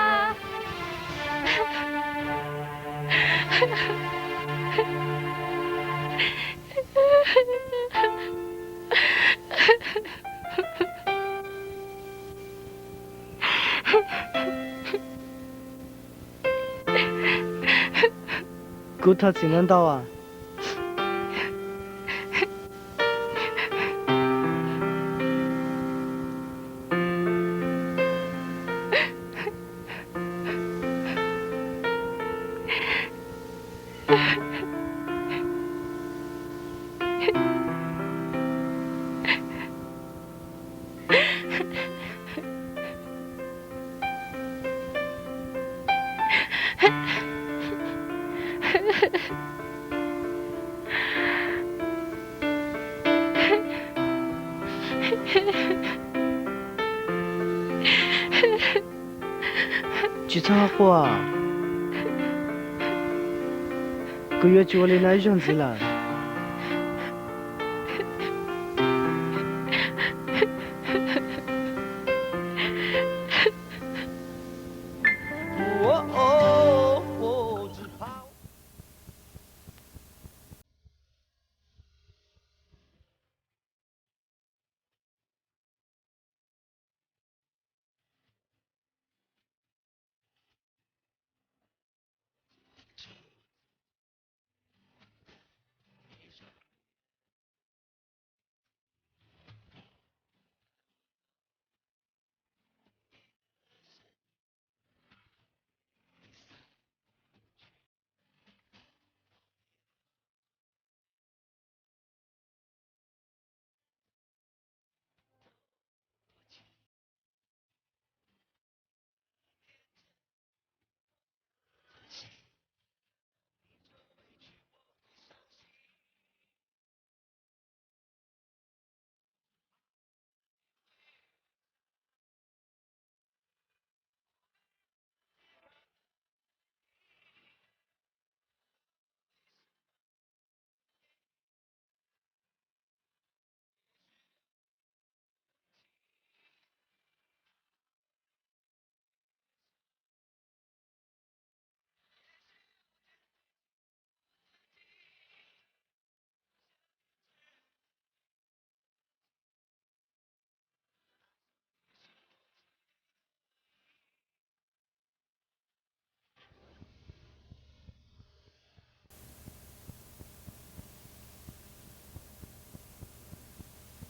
Kuv thov txim ntau ntau as. Tsis txhob quaj, kuv yuav tsis ua li no ib zaug ntxiv lawm.